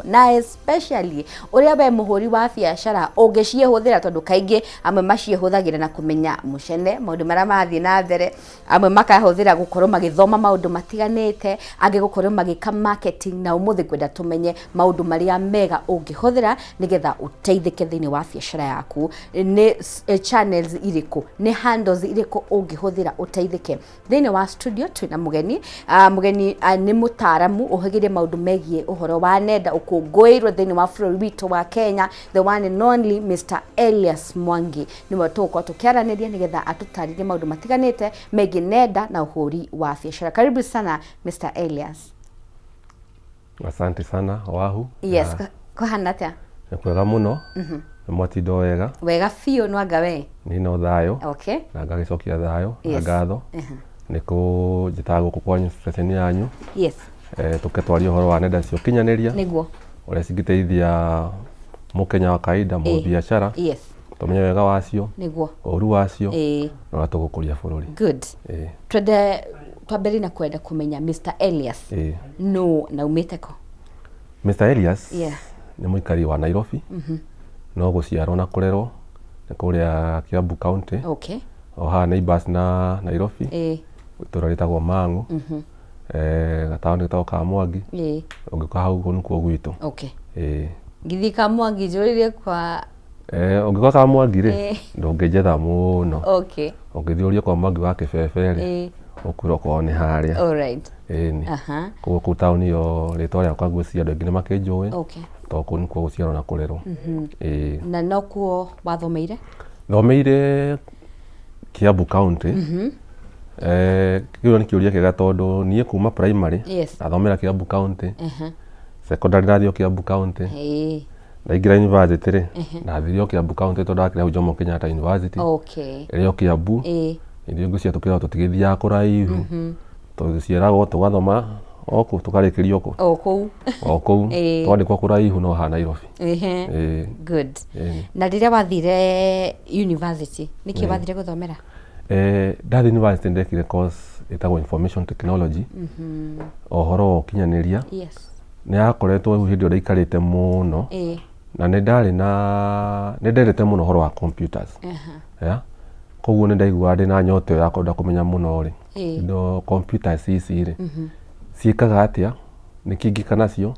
Na especially ũrĩa we mũhũri wa biacara ũngĩciĩhũthĩra, tondũ kaingĩ amwe maciĩhũthagĩra na kũmenya mũcene maũndũ marĩa marathiĩ na mbere, amwe makahũthĩra gũkorwo magĩthoma maũndũ matiganĩte, angĩ gũkorwo magĩka marketing. Na ũmũthĩ ngwenda tũmenye maũndũ marĩa mega ũngĩhũthĩra nĩgetha ũteithĩke thĩinĩ wa biacara yaku. Nĩ channels irĩkũ, nĩ handles irĩkũ ũngĩhũthĩra ũteithĩke? Thĩinĩ wa studio twĩna mũgeni, mũgeni nĩ mũtaaramu ũhĩgĩire maũndũ megiĩ ũhoro wa nenda, ũkũngũĩirwo thĩinĩ wa bũrũri witũ wa Kenya, the one and only Mr Elias Mwangi. Nĩwe tũgũkorwo tũkĩaranĩria nĩgetha atũtarĩrie maũndũ matiganĩte megiĩ nenda na ũhũri wa biacara. Karibu sana, Mr Elias. Asante sana, Wahu. Yes. Kũhana atĩa? Nĩ kwega mũno. Nĩ mwatindo wega? Wega biũ, nwanga we? Nĩ no thayũ. Na ngagĩcokia thayũ na ngatho nĩ kũnjĩtaga gũkũ kwanyu, ceceni yanyu, tũke twarie ũhoro wa nenda cia ũkinyanĩria, ũrĩa cingĩteithia mũkenya wa kawaida, mũbiacara, tũmenye wega wacio, ũru wacio, na ũrĩa tũgũkũria bũrũri. Good. Twende twambĩrĩrie na kwenda kũmenya Mr Elias no na umĩte kũ? Mr Elias nĩ mũikari wa Nairobi, no gũciarwo na kũrerwo nĩ kũrĩa Kiambu County, o haha neighbors na Nairobi, itũra rĩtagwo Mang'u, gataũni getagwo Kamwangi. Ũngĩũka hau ũguo nĩkuo gwitũ. Ngĩthiĩ Kamwangi njũrĩrie kwa? Ũngĩũka Kamwangi rĩ, ndũngĩnjetha mũno. Ũngĩthiĩ ũrie kwa Mwangi wa Kĩbebe rĩ, ũkwĩrwo kwao nĩ harĩa. Ĩni. Koguo kũu taũni ĩyo rĩtwa rĩakwa ngwĩciria andũ aingĩ nĩ makĩnjũĩ, tondũ kũu nĩkuo gũciarwo na kũrerwo. Ĩĩ. Na nokuo wathomeire? Thomeire Kiambu County. Kĩu nĩ kĩũria kĩega tondũ niĩ kuma primary ndathomera Kiambu County. Secondary ndathiĩ o Kiambu County. Ndaingĩra university rĩ, ndathire o Kiambu County tondũ ndakĩrĩ hau Jomo Kenyatta University, ĩrĩ o Kiambu. Ithuĩ ngwĩciria tũkĩragwo tũtigĩthiaga kũraihu, tũciaragwo tũgathoma o kũu, tũkarĩkĩria o kũu. O kũu. O kũu. Twandĩkwo kũraihu no haha Nairobi. Ĩĩ. Good. Na rĩrĩa wathire university, nĩkĩ wathire gũthomera? Ndathiĩ university ndekire course ĩtagwo information technology, ũhoro wa ũkinyanĩria. Nĩ yakoretwo hĩndĩ ĩyo ndaikarĩte mũno, na nĩ ndarĩ na nĩ ndendete mũno ũhoro wa computers. Yeah? Koguo nĩ ndaiguaga ndĩ na nyota ĩyo ya kwenda kũmenya mũno rĩ, indo computers ici rĩ, ciĩkaga atĩa, nĩkĩ ingĩka nacio,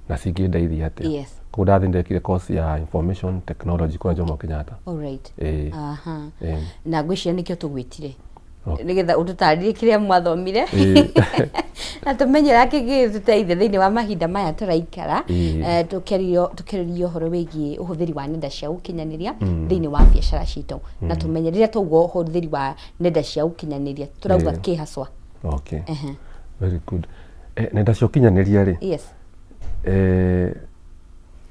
na cingĩndeithia atĩa. Koguo ndathiĩ ndekire course ya information technology kũrĩa Jomo Kenyatta. Ĩĩ. Ĩĩ. Na ngwĩciria nĩkĩo tũgwĩtire, nĩgetha ũtũtarĩrie kĩrĩa mwathomire, na tũmenye ũrĩa kĩngĩtũteithia thĩinĩ wa mahinda maya tũraikara, tũkĩarĩria ũhoro wĩgiĩ ũhũthĩri wa nenda cia ũkinyanĩria thĩinĩ wa biacara citũ, na tũmenye rĩrĩa twaugwo ũhũthĩri wa nenda cia ũkinyanĩria tũrauga kĩ haswa. Okay. Very good. Nenda cia ũkinyanĩria rĩ,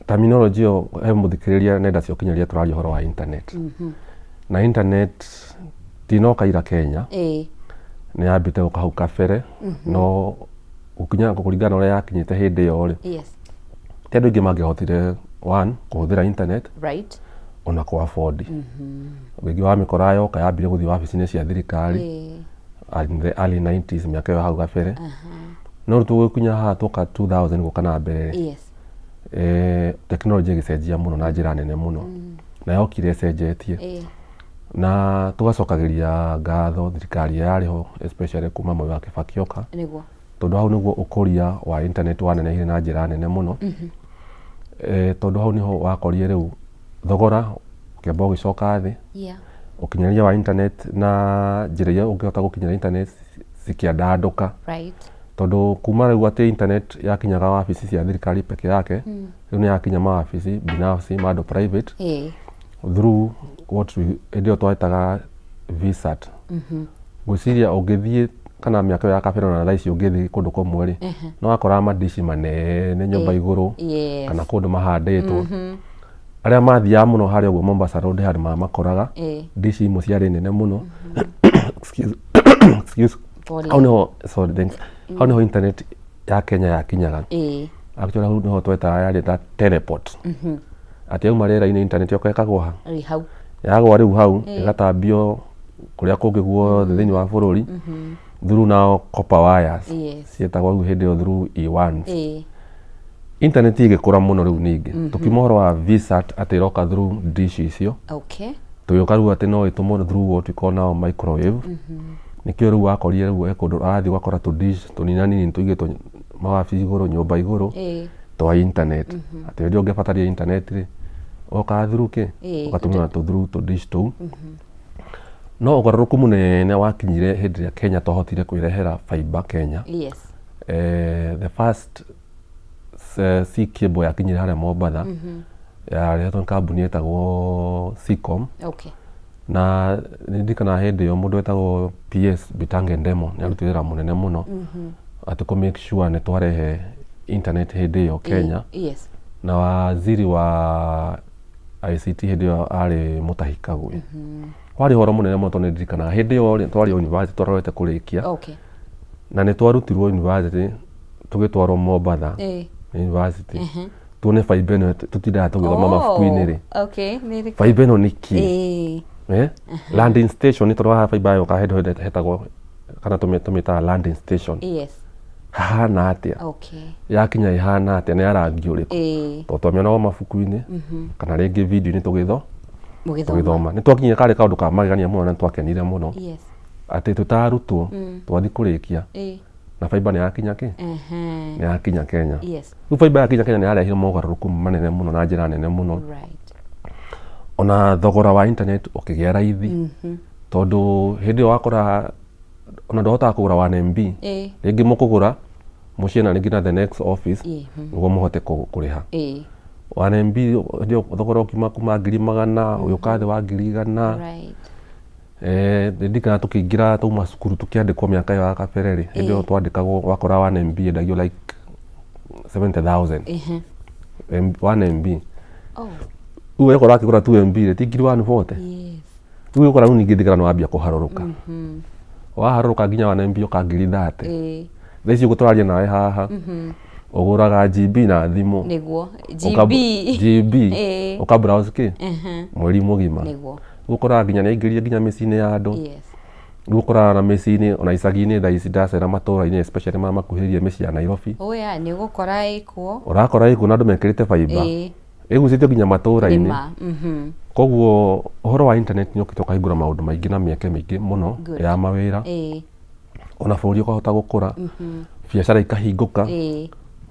terminology ĩyo he mũthikĩrĩria, nenda cia ũkinyanĩria tũraria ũhoro wa internet. Na internet tinoka ira Kenya, nĩ yambĩte gũka hau kabere, no gũkinya kũringana na ũrĩa yakinyĩte hĩndĩ ĩyo rĩ, ti andũ aingĩ mangĩahotire one kũhũthĩra internet, ona kũ afford. Ũingĩ wa mĩkora yoka yambire gũthiĩ wabici-inĩ cia thirikari in the early 90s, mĩaka ĩyo hau kabere. No rĩu tũgũkinya haha twoka 2000 gũka na mbere rĩ, technology ĩgĩcenjia mũno na njĩra nene mũno, na yokire ĩcenjetie, na tũgacokagĩria ngatho thirikari ĩrĩa yarĩ ho, especially kuma Moi wa Kibaki oka, tondũ hau nĩguo ũkũria wa internet wanenehire na njĩra nene mũno, tondũ hau nĩho wakorire rĩu thogora ũkĩamba ũgĩcoka thĩ, ũkinyanĩria wa internet na njĩra iria ũngĩhota gũkinyĩra internet cikĩandandũka, tondũ kuma rĩu atĩ internet yakinyaga wabici cia thirikari peke yake, rĩu nĩ yakinya mawabici binafsi ma andũ private, through what we hĩndĩ ĩyo twetaga VSAT. Ngwĩciria ũngĩthiĩ kana mĩaka ĩyo ya kabere ona thaa ici ũngĩthiĩ kũndũ kũmwe rĩ, no wakoraga mandici manene nyũmba igũrũ, kana kũndũ mahandĩtwo. Arĩa mathiaga mũno harĩa ũguo Mombasa Road handũ mamakoraga, ndici imwe ciarĩ nene mũno. Excuse, excuse. Pole. Hau nĩho, sorry, thanks, hau nĩho internet ya Kenya yakinyaga. Actually hau nĩho twetaga yarĩ ta teleport, atĩ yauma rĩera-inĩ internet yoka ĩkagwa ha? Rĩ hau. Yagwa rĩu hau, ĩgatambio kũrĩa kũngĩ guothe thĩinĩ wa bũrũri through now copper wires, ciĩtagwo rĩu hĩndĩ ĩyo through E1s. Internet ĩgĩkũra mũno rĩu ningĩ tũkiuma ũhoro wa VSAT atĩ ĩroka through dish icio, tũgĩũka rĩu atĩ no ĩtũmwo through what we call now microwave. Nĩkĩo rĩu wakorire rĩu he kũndũ ũrathiĩ ũgakora tũ dish tũnini nini tũigĩtwo mawabi igũrũ, nyũmba igũrũ, twa internet, atĩ rĩrĩa ũngĩbataria internet rĩ, ũkaga through kĩ, ũgatũmĩra tũ through tũ dish tũu. No ũgarũrũku mũnene wakinyire hĩndĩ ĩrĩa Kenya twahotire kwĩrehera fiber Kenya. The first sea cable yakinyire harĩa Mombatha, yarehetwo nĩ kambuni ĩtagwo Seacom. Na nĩndirikanaga hĩndĩ ĩyo mũndũ wetagwo PS Bitange Ndemo nĩ arutire wĩra mũnene mũno atĩ kũ make sure nĩ twarehe internet hĩndĩ ĩyo Kenya. Na waziri wa ICT hĩndĩ ĩyo arĩ Mutahi Kagwe. Warĩ ũhoro mũnene mũno tondũ nĩndirikanaga hĩndĩ ĩyo rĩ, twarĩ o university twarorete kũrĩkia, na nĩ twarutirwo university tũgĩtwarwo Mombatha university tuone fiber ĩno tũtindaga tũgĩthoma mabuku-inĩ rĩ. Nĩ ĩrĩkũ? Fiber ĩno nĩ kĩ? Landing station, tondũ haha fiber yoka hĩndĩ hetagwo kana tũmĩtaga landing station. Hahana atĩa? Yakinya ĩhana atĩa? Nĩ ya rangi ũrĩkũ? Tondũ twamĩonaga mabuku-inĩ kana rĩngĩ video-inĩ tũgĩtho Mũgĩthoma. Tũgĩthoma nĩ twakinyire, karĩ kaũndũ ka magegania mũno na nĩ twakenire mũno atĩ tũtarutwo twathiĩ kũrĩkia na fiber nĩ yakinya kĩ, nĩ yakinya Kenya. Rĩu fiber yakinya Kenya nĩ yarehire mogarũrũku manene mũno na njĩra nene mũno. Ona thogora wa internet ũkĩgĩa raithi, tondũ hĩndĩ ĩyo wakora ona ndũhotaga kũgũra 1 MB, rĩngĩ mũkũgũra mũciĩ na rĩngĩ na the next office nĩguo mũhote kũrĩha 1 MB. Hĩndĩ ĩyo thogora ũkiuma kuma 100,000 ũgĩũka thĩ wa 100,000. Ndirikana tũkĩingĩra twauma cukuru tũkĩandĩkwo mĩaka ĩyo ya kabere rĩ, hĩndĩ ĩyo twandĩkagwo wakora 1 MB endagio like 70,000. 1 MB. Rĩu wekora akĩgũra 2 MB rĩ, ti ngiri 140? Rĩu ũkora rĩu ningĩ thigara nĩ wambia kũharũrũka, waharũrũka nginya 1 MB ũka ngiri 30. Thaa ici ũguo tũraria nawe haha ũgũraga GB na thimũ. GB. GB. Ũka browse kĩ mweri mũgima. Rĩu ũkoraga nginya nĩ aingĩrire nginya mĩciĩ-inĩ ya andũ. Rĩu ũkoraga na mĩciĩ-inĩ ona icagi-inĩ thaa ici ndacera matũra-inĩ, especially marĩa makuhĩrĩirie mĩciĩ ya Nairobi, Oya, nĩ ũgũkora ĩkuo. Ũrakora ĩkuo na andũ mekĩrĩte fiber ĩgucĩtio nginya matũra-inĩ. Nĩma. Koguo ũhoro wa internet nĩ ũkĩte ũkahingũra maũndũ maingĩ na mĩeke mĩingĩ mũno ya mawĩra, ona bũrũri ũkahota gũkũra, biacara ikahingũka,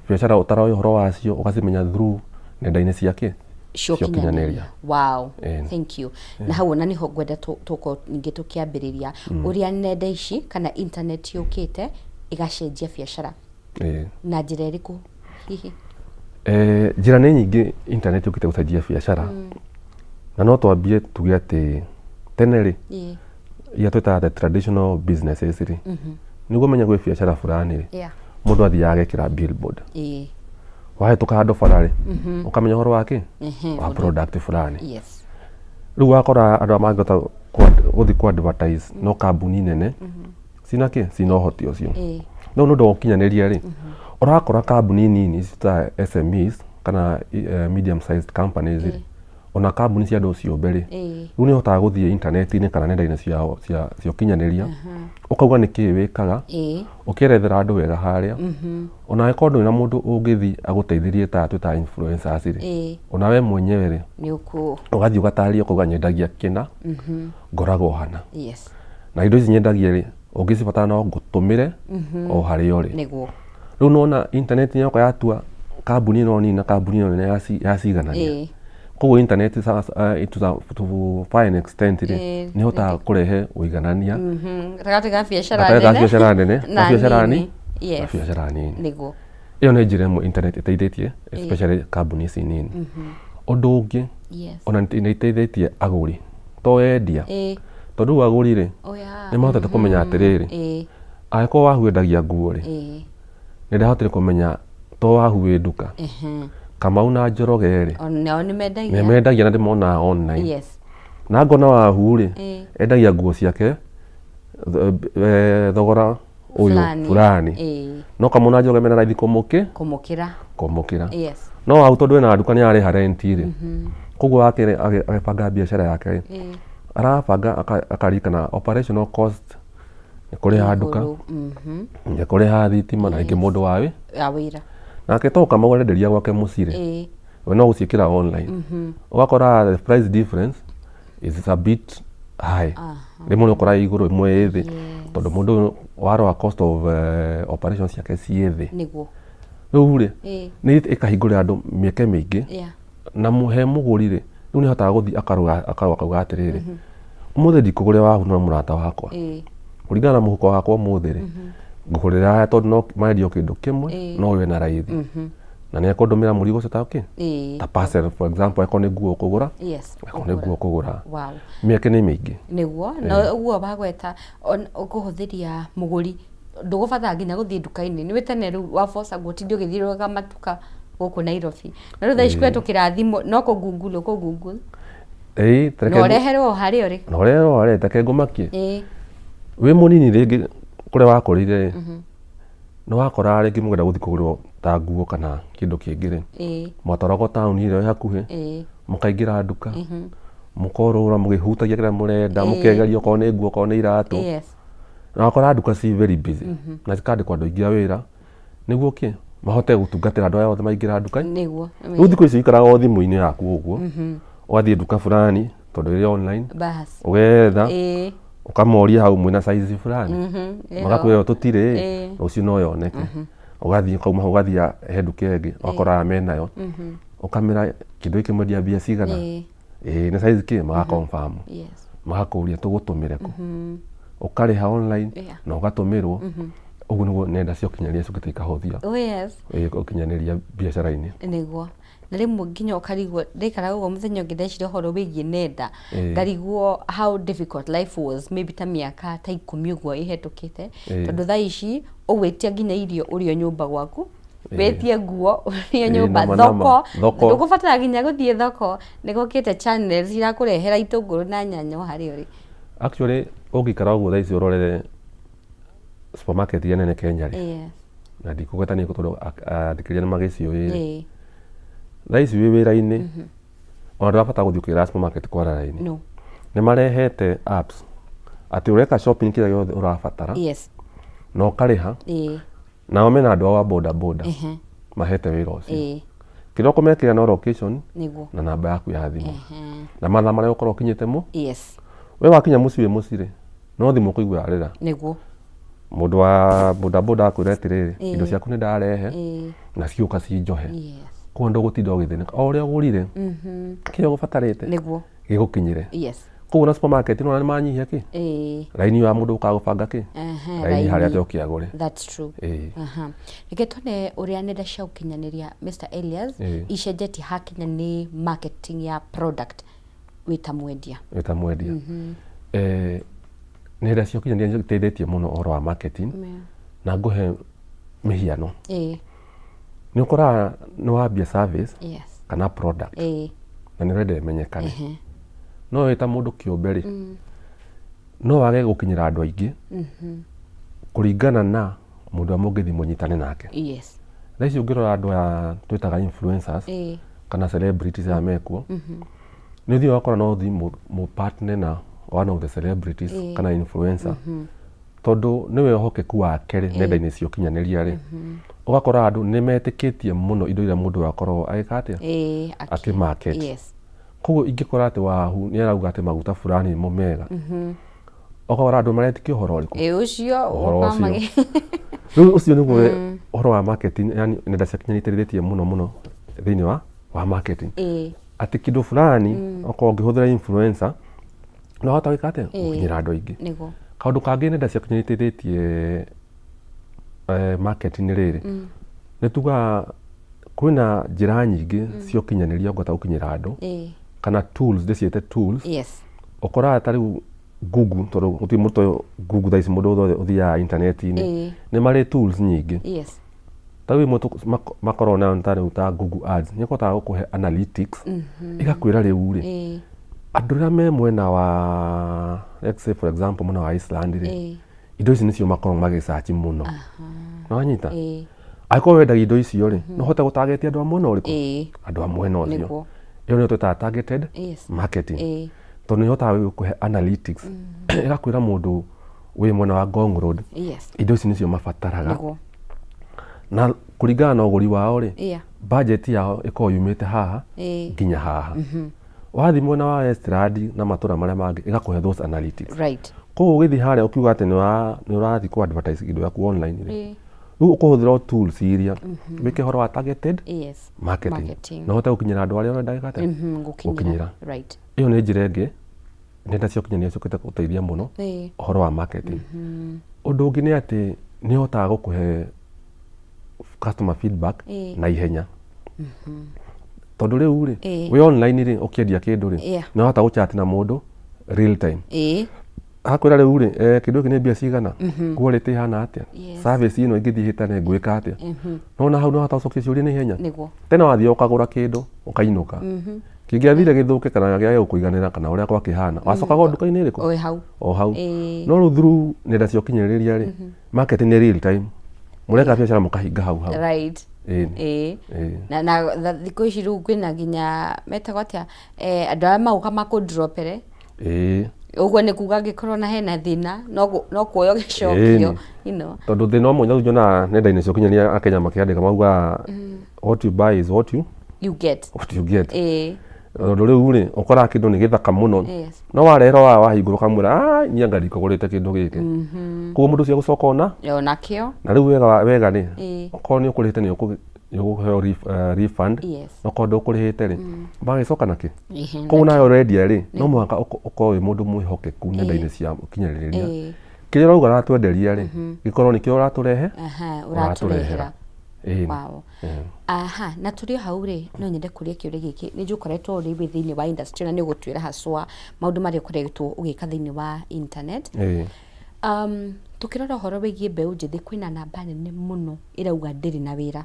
biacara ũtaroĩ ũhoro wacio ũgacimenya through nenda-inĩ cia kĩ, cia cia ũkinyanĩria. Ũkinyanĩria. Wow. Thank you. Na hau ona niho ngwenda tũkorwo ningĩ tũkĩambĩrĩria ũrĩa nenda ici kana internet yũkĩte ĩgacenjia biacara na njĩra ĩrĩkũ hihi? Njĩra nĩ nyingĩ internet yũkĩte gũcenjia biacara, na no twambie tuge atĩ tene rĩ, iria twĩtaga the traditional businesses rĩ, nĩguo ũmenye gwĩ biacara fulani rĩ, mũndũ athiaga agekĩra billboard, wahĩtũka handũ bara rĩ, ũkamenya ũhoro wa kĩ, wa product fulani. Rĩu wakora andũ arĩa mangĩhota gũthiĩ ku advertise no kambuni nene cina kĩ, cina ũhoti ũcio. No nĩ ũndũ wa ũkinyanĩria rĩ, ũrakora kambuni nini ici ta SMEs kana medium sized companies rĩ, ona kambuni cia andũ ciũmbe rĩ, rĩu nĩ ũhotaga gũthiĩ intaneti-inĩ kana nenda-inĩ cia ũkinyanĩria, ũkauga nĩ kĩĩ wĩkaga, ũkerethera andũ wega harĩa, ona angĩkorwo ndũrĩ na mũndũ ũngĩthiĩ agũteithĩrie ta twĩtaga influencers rĩ, ona we mwenyewe rĩ, nĩ ũkũ ũgathiĩ ũgatarĩria ũkauga nyendagia kĩna, ngoragwo hana, na indo ici nyendagia rĩ, ũngĩcibatara no ngũtũmĩre o harĩa ũrĩ. Rĩu nona internet yoka yatua kambuni ĩno nini na kambuni ĩno nene yaciganania. Koguo internet to far an extent rĩ, nĩ ĩhotaga kũrehe ũiganania gatagatĩ ga biacara gatagatĩ ga nene biacara nene na na biacara nini. ni na biacara nini. Ĩyo nĩ njĩra ĩmwe internet ĩteithĩtie especially kambuni ici nini. Ũndũ ũngĩ, ona nĩ ĩteithĩtie agũri to endia, tondũ rĩu agũri rĩ, nĩ mahotete kũmenya atĩrĩrĩ, angĩkorwo Wahu endagia nguo rĩ, nĩ ndahotire kũmenya to Wahu wĩ nduka, Kamau na Njoroge rĩ, Onao nĩ mendagia. Nĩ mendagia na ndĩmonaga online. Na ngona Wahu rĩ, endagia nguo ciake thogora ũyũ Fulani. Fulani, no Kamau na Njoroge mena raithi kũmũkĩ Kũmũkĩra. Kũmũkĩra. No Wahu tondũ ena nduka nĩ ararĩha rent rĩ, koguo wake agĩbanga biacara yake rĩ, arabanga akaririkana operational cost nĩ kũrĩha nduka, Igũrũ. Nĩ kũrĩha thitima na rĩngĩ mũndũ wa wĩ Ya wĩra. Nake to Kamau arenderia gwake mũciĩ rĩ, we no gũciĩkĩra online, ũgakora the price difference is a bit high. Rĩmwe nĩ ũkora ĩ igũrũ, ĩmwe ĩ thĩ, tondũ mũndũ ũyũ warora cost of operation ciake ciĩ thĩ. Rĩu rĩ, nĩ ĩkahingũrĩra andũ mĩeke mĩingĩ. Na he mũgũri rĩ, rĩu nĩ ahotaga gũthiĩ akarũga akarũga akauga atĩrĩrĩ, ũmũthĩ ndikũgũrĩra wahu no mũrata wakwa, kũringana na mũhuko wakwa ũmũthĩ rĩ, ngũgũrĩra aya tondũ no marendio kĩndũ kĩmwe, no ũyũ ena raithi na nĩ ekũndũmĩra mũrigo ũcio ta kĩ ta parcel, for example, akorwo nĩ nguo ũkũgũra, akorwo nĩ nguo ũkũgũra. Mĩeke nĩ mĩingĩ. Nĩguo, na ũguo wagweta ũkũhũthĩria mũgũri, ndũgũbatara nginya gũthiĩ nduka-inĩ. Nĩ tene rĩu wabocagwo ũtinde ũgĩthiũrũrũka matuka gũkũ Nairobi, na rĩu thaa ici kũhetũkĩra thimũ no kũ google ũkũ google na ũreherwo o harĩa ũrĩ. Na ũreherwo harĩa, reke ngũmakie. Wĩ mũnini rĩngĩ kũrĩa wakũrĩire rĩ, nĩ wakoraga rĩngĩ mũgĩenda gũthiĩ kũgũrĩrwo ta nguo kana kĩndũ kĩngĩ rĩ, mwatwaragwo taũni ĩrĩa ĩ hakuhĩ, mũkaingĩra nduka, mũkorũra mũgĩhutagia kĩrĩa mũrenda, mũkegeria okorwo nĩ nguo, okorwo nĩ iratũ. Na wakora nduka ci very busy na cikandĩkwo andũ aingĩ a wĩra nĩguo kĩ mahote gũtungatĩra andũ aya othe maingĩra nduka. Rĩu thikũ ici ũikaraga o thimũ-inĩ yaku ũguo, ũgathiĩ nduka fulani tondũ ĩrĩ online, ũgetha, ũkamoria hau mwĩna size fulani, magakwĩra tũtirĩ, rũciũ no yoneke. Ũgathiĩ ũkauma hau ũgathiĩ he nduka ĩngĩ, ũgakora aya menayo, ũkamĩra kĩndũ gĩkĩ mwendia mbia cigana, ĩĩ nĩ size kĩ, maga confirm, magakũria tũgũtũmĩre kũ, ũkarĩha online na ũgatũmĩrwo. Ũguo nĩguo nenda cia ũkinyanĩria ciũkĩte ikahũthia ũkinyanĩria biacara-inĩ. Nĩguo, na rĩmwe nginya ũkarigwo, ndaikaraga ũguo mũthenya ũngĩ ndeciria ũhoro wĩgiĩ nenda, ngarigwo how difficult life was maybe ta mĩaka ta 10 ũguo ĩhetũkĩte, tondũ thaa ici ũgwĩtia nginya irio ũrĩ o nyũmba gwaku, wĩtie nguo ũrĩ o nyũmba, Nama, nama. Thoko, Thoko. ndũgũbatara nginya gũthiĩ thoko, nĩ gũkĩte channels irakũrehera itũngũrũ na nyanya o harĩa ũrĩ. Actually ũngĩikara ũguo thaa ici ũrorere supermarket iria nene Kenya rĩ, na ndikũgweta nĩ tondũ athikĩrĩria nĩ magĩciũĩ rĩ, thaa ici wĩ wĩra-inĩ ona ndũrabatara gũthiĩ ũkĩgĩra supermarket kwara raini. No. Nĩ marehete apps atĩ ũreka shopping kĩrĩa gĩothe ũrabatara na ũkarĩha, nao mena andũ ao a boda boda mahete wĩra ũcio. Kĩrĩa ũkũmekĩra no location na namba yaku ya thimũ na mathaa marĩa ũkorwo ũkinyĩte mũ we wakinya mũciĩ wĩ mũciĩ rĩ, no thimũ ũkũigua yarĩra, mũndũ wa boda boda akwĩra atĩrĩrĩ, indo ciaku nĩ ndarehe na ciũka ci njohe. Koguo ndũgũtinda ũgĩthĩnĩka, o ũrĩa ũgũrire kĩrĩa ũgũbatarĩte gĩgũkinyĩre. Koguo na supermarket nĩ wona nĩ manyihia kĩ raini ya mũndũ ũkaga gũbanga kĩ raini harĩa Raini. atĩ oke agũre. That's true. Reke tuone ũrĩa nenda cia ũkinyanĩria, Mr. Elias, icenjetie hakinya nĩ marketing ya product wĩ ta mwendia. Wĩ ta mwendia. Nenda cia ũkinyanĩria nĩ iteithĩtie mũno ũhoro wa marketing, na ngũhe mĩhiano. Nĩ ũkoraga nĩ wambia service kana product na nĩ ũrenda ĩmenyekane, no wĩ ta mũndũ kĩũmbe rĩ, no wage gũkinyĩra andũ aingĩ kũringana na mũndũ ũrĩa mũngĩthiĩ mũnyitane nake. Thaa ici ũngĩrora andũ aya twĩtaga influencers kana celebrities aya mekuo, nĩ ũthiaga ũgakora no ũthiĩ mũ partner na one of the celebrities kana influencer, tondũ nĩwe ũhokeku wake rĩ nenda-inĩ cia ũkinyanĩria rĩ, ũgakora andũ nĩ metĩkĩtie mũno indo iria mũndũ ũyũ akoragwo agĩka atĩa, akĩ market. Koguo ingĩkora atĩ Wahu nĩ arauga atĩ maguta fulani nĩmo mega, ũkora andũ maretĩkia ũhoro ũrĩkũ? Ĩĩ, ũcio. Ũhoro ũka ũcio. Rĩu ũcio nĩguo ũhoro wa marketing, yani nenda cia ũkinyanĩria iteithĩtie mũno mũno thĩinĩ wa marketing, atĩ kĩndũ fulani okorwo ũngĩhũthĩra influencer no wahota gwĩka atĩa, gũkinyĩra andũ aingĩ. Kaũndũ kangĩ nenda cia ũkinyanĩria iteithĩtie marketing nĩ rĩrĩ, nĩ tugaga kwĩna njĩra nyingĩ cia ũkinyanĩria ũngĩhota gũkinyĩra andũ, kana tools, ndĩciĩte tools. Ũkoraga ta rĩu Google, tondũ gũtirĩ mũndũ Google thaa ici, mũndũ wothe ũthiaga intaneti-inĩ, nĩ marĩ tools nyingĩ. Ta rĩu imwe makoragwo nayo nĩ ta rĩu ta Google Ads, nĩ ĩkũhotaga gũkũhe analytics, ĩgakwĩra rĩu rĩ, andũ arĩa me mwena wa, let's say for example, mwena wa Iceland rĩ, indo ici nĩcio makoragwo magĩsearch mũno. Nĩwanyita? Angĩkorwo wendagia indo icio rĩ, no ũhote gũtarget andũ a mwena ũrĩkũ, andũ a mwena ũcio. Ĩyo nĩyo twĩtaga targeted marketing, tondũ nĩ ĩhotaga gũkũhe analytics, ĩgakwĩra mũndũ wĩ mwena wa Ngong Road, indo ici nĩcio mabataraga. Na kũringana na ũgũri wao rĩ, budget yao ĩkoragwo yumĩte haha nginya haha. Wathiĩ mwena wa Westland na matũra marĩa mangĩ, ĩgakũhe those analytics. Koguo ũgĩthiĩ harĩa ũkiuga atĩ nĩ ũrathiĩ kũ advertise indo yaku online rĩ, rĩu ũkũhũthĩra o tools iria wĩke ũhoro wa targeted marketing, Marketing. na ũhote gũkinyĩra andũ arĩa ũrenda gĩka atĩa? Gũkinyĩra. Gũkinyĩra. Ĩyo nĩ njĩra ĩngĩ nenda cia ũkinyanĩria ciũkĩte gũteithia mũno ũhoro wa marketing. Ũndũ ũngĩ nĩ atĩ nĩ ũhotaga gũkũhe customer feedback na ihenya, tondũ rĩu rĩ, wĩ online rĩ, ũkĩendia kĩndũ rĩ, nĩ ũrahota gũchat na mũndũ real time. Akwĩra rĩu rĩ, kĩndũ gĩkĩ nĩ mbia cigana, quality ĩhana atĩa, service ĩno ĩngĩthiĩ hĩtane ngwĩka atĩa. Nona hau nĩ wahota gũcokia ciũria na ihenya. Tene wathiĩ ũkagũra kĩndũ ũkainũka, kĩngĩathire gĩthũke kana gĩage gũkũiganĩra kana ũrĩa gwakĩhana, wacokaga o nduka-inĩ ĩrĩkũ? O hau. O hau. No rĩu through nenda cia ũkinyanĩria rĩ, marketing nĩ real time, mũreka biacara mũkahinga hau hau. Ĩĩ. Na thikũ ici rĩu kwĩna nginya metagwo atĩa, andũ arĩa magoka makũndropere. Ũguo nĩ kuga angĩkorwo na hena thĩna, no kuoya ũgĩcokio. Tondũ thĩna ũmwe rĩu nyonaga nenda-inĩ cia ũkinyanĩria Akenya makĩandĩka maugaga, "What you buy is what you you get." What you get. Tondũ rĩu rĩ, ũkoraga kĩndũ nĩ gĩthaka mũno, no warehera wa wahingũra ũkamwĩra, "Ah, niĩ anga ndikũgũrĩte kĩndũ gĩkĩ." Koguo mũndũ ũcio agũcoka ona onakĩo. Na rĩu wega rĩ, okorwo nĩ ũkũrĩhĩte nĩ ũkũheo refund. Okorwo ndũkũrĩhĩte rĩ, magĩcoka nakĩ? Koguo nawe ũrendia rĩ, no mũhaka ũkorwo wĩ mũndũ mwĩhokeku nenda-inĩ cia ũkinyanĩria. Kĩrĩa ũrauga ũratwenderia rĩ, gĩkorwo nĩkĩo ũratũrehe. Ũratũrehera. Ũratũrehera. Ĩĩ. Wow. Aha, na tũrĩ o hau rĩ, no nyende kũria kĩũria gĩkĩ. Nĩ njũĩ ũkoretwo ũrĩ wĩ thĩinĩ wa industry na nĩ ũgũtwĩra haswa maũndũ marĩa ũkoretwo ũgĩka thĩinĩ wa internet. Tũkĩrora ũhoro wĩgiĩ mbeũ njĩthĩ, kwĩna namba nene mũno ĩrauga ndĩrĩ na wĩra.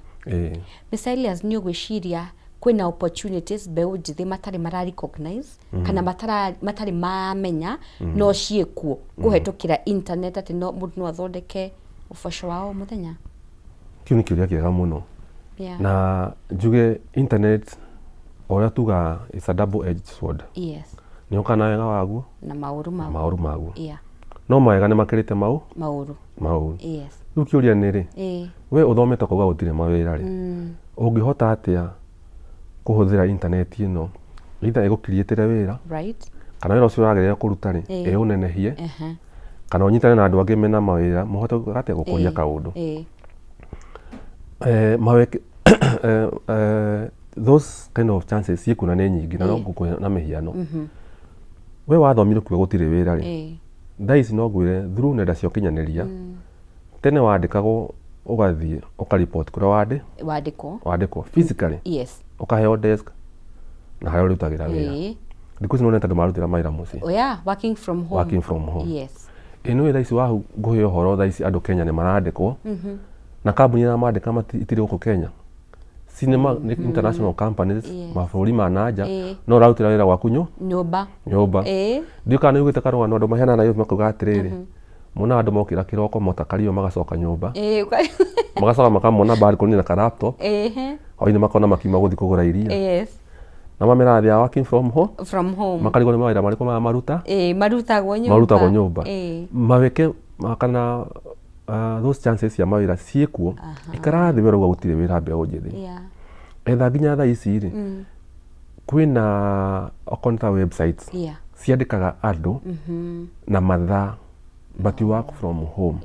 Mr. Elias, nĩ ũgwĩciria kwĩna opportunities mbeũ njĩthĩ matarĩ mara recognize kana matarĩ mamenya no ciĩkuo kũhetũkĩra internet, atĩ no mũndũ no athondeke ũboco wa o mũthenya? Kĩu nĩ kĩũria kĩega mũno. Na njuge internet, o ũrĩa tugaga, it's a double edged sword. Nĩ ũkaga na wega waguo na maũru na maguo. Maũru maguo. No mawega nĩ makĩrĩte mau maũru. Maũru. Rĩu kĩũria nĩ rĩ, we ũthomete ũkauga gũtirĩ mawĩra rĩ, ũngĩhota atĩa kũhũthĩra internet ĩno either ĩgũkiriĩtĩre wĩra kana wĩra ũcio ũragerera kũruta rĩ, ĩũnenehie, kana ũnyitane na andũ angĩ mena mawĩra mũhote atĩa gũkũria kaũndũ. Maweke those kind of chances ciĩkuo na nĩ nyingĩ, na no ngũkũhe na mĩhiano. We wathomire ũkiuga gũtirĩ wĩra rĩ, thaa ici no ngwĩre through nenda cia ũkinyanĩria, tene wandĩkagwo ũgathiĩ ũkaripoti kũrĩa wandĩ wandĩkwo. Wandĩkwo physically, ũkaheo desk na harĩa ũrĩrutagĩra wĩra. Thikũ ici nĩwonete andũ marutĩra mawĩra mũciĩ. Oh yeah, working from home. Working from home. Ĩ nĩũĩ thaa ici wahu ngũhe ũhoro, thaa ici andũ Kenya nĩ marandĩkwo na kambuni iramandĩka itirĩ gũkũ Kenya, cinema nĩ international companies, mabũrũri ma nanja, no ũrarutĩra wĩra gwaku nyũmba. Nyũmba. Ndiũ kana nĩ ugĩte karũgano andũ maheanaga Nairobi makauga atĩrĩrĩ, monaga andũ mokĩra kĩroko mota kario magacoka nyũmba, magacoka makamona balcony na ka laptop, hwainĩ makona makiuma gũthiĩ kũgũra iria, na mameraga they are working from home. From home. Makarigwo nĩ mawĩra marĩkũ maya maruta. Marutagwo nyũmba. Marutagwo nyũmba. Maweke kana those chances cia mawĩra ciĩkuo. Ikara thĩ, we ũrauga gũtirĩ wĩra mbeũ njĩthĩ, etha. Nginya thaa ici rĩ, kwĩna okorwo nĩ ta websites ciandĩkaga andũ na mathaa, but you work from home,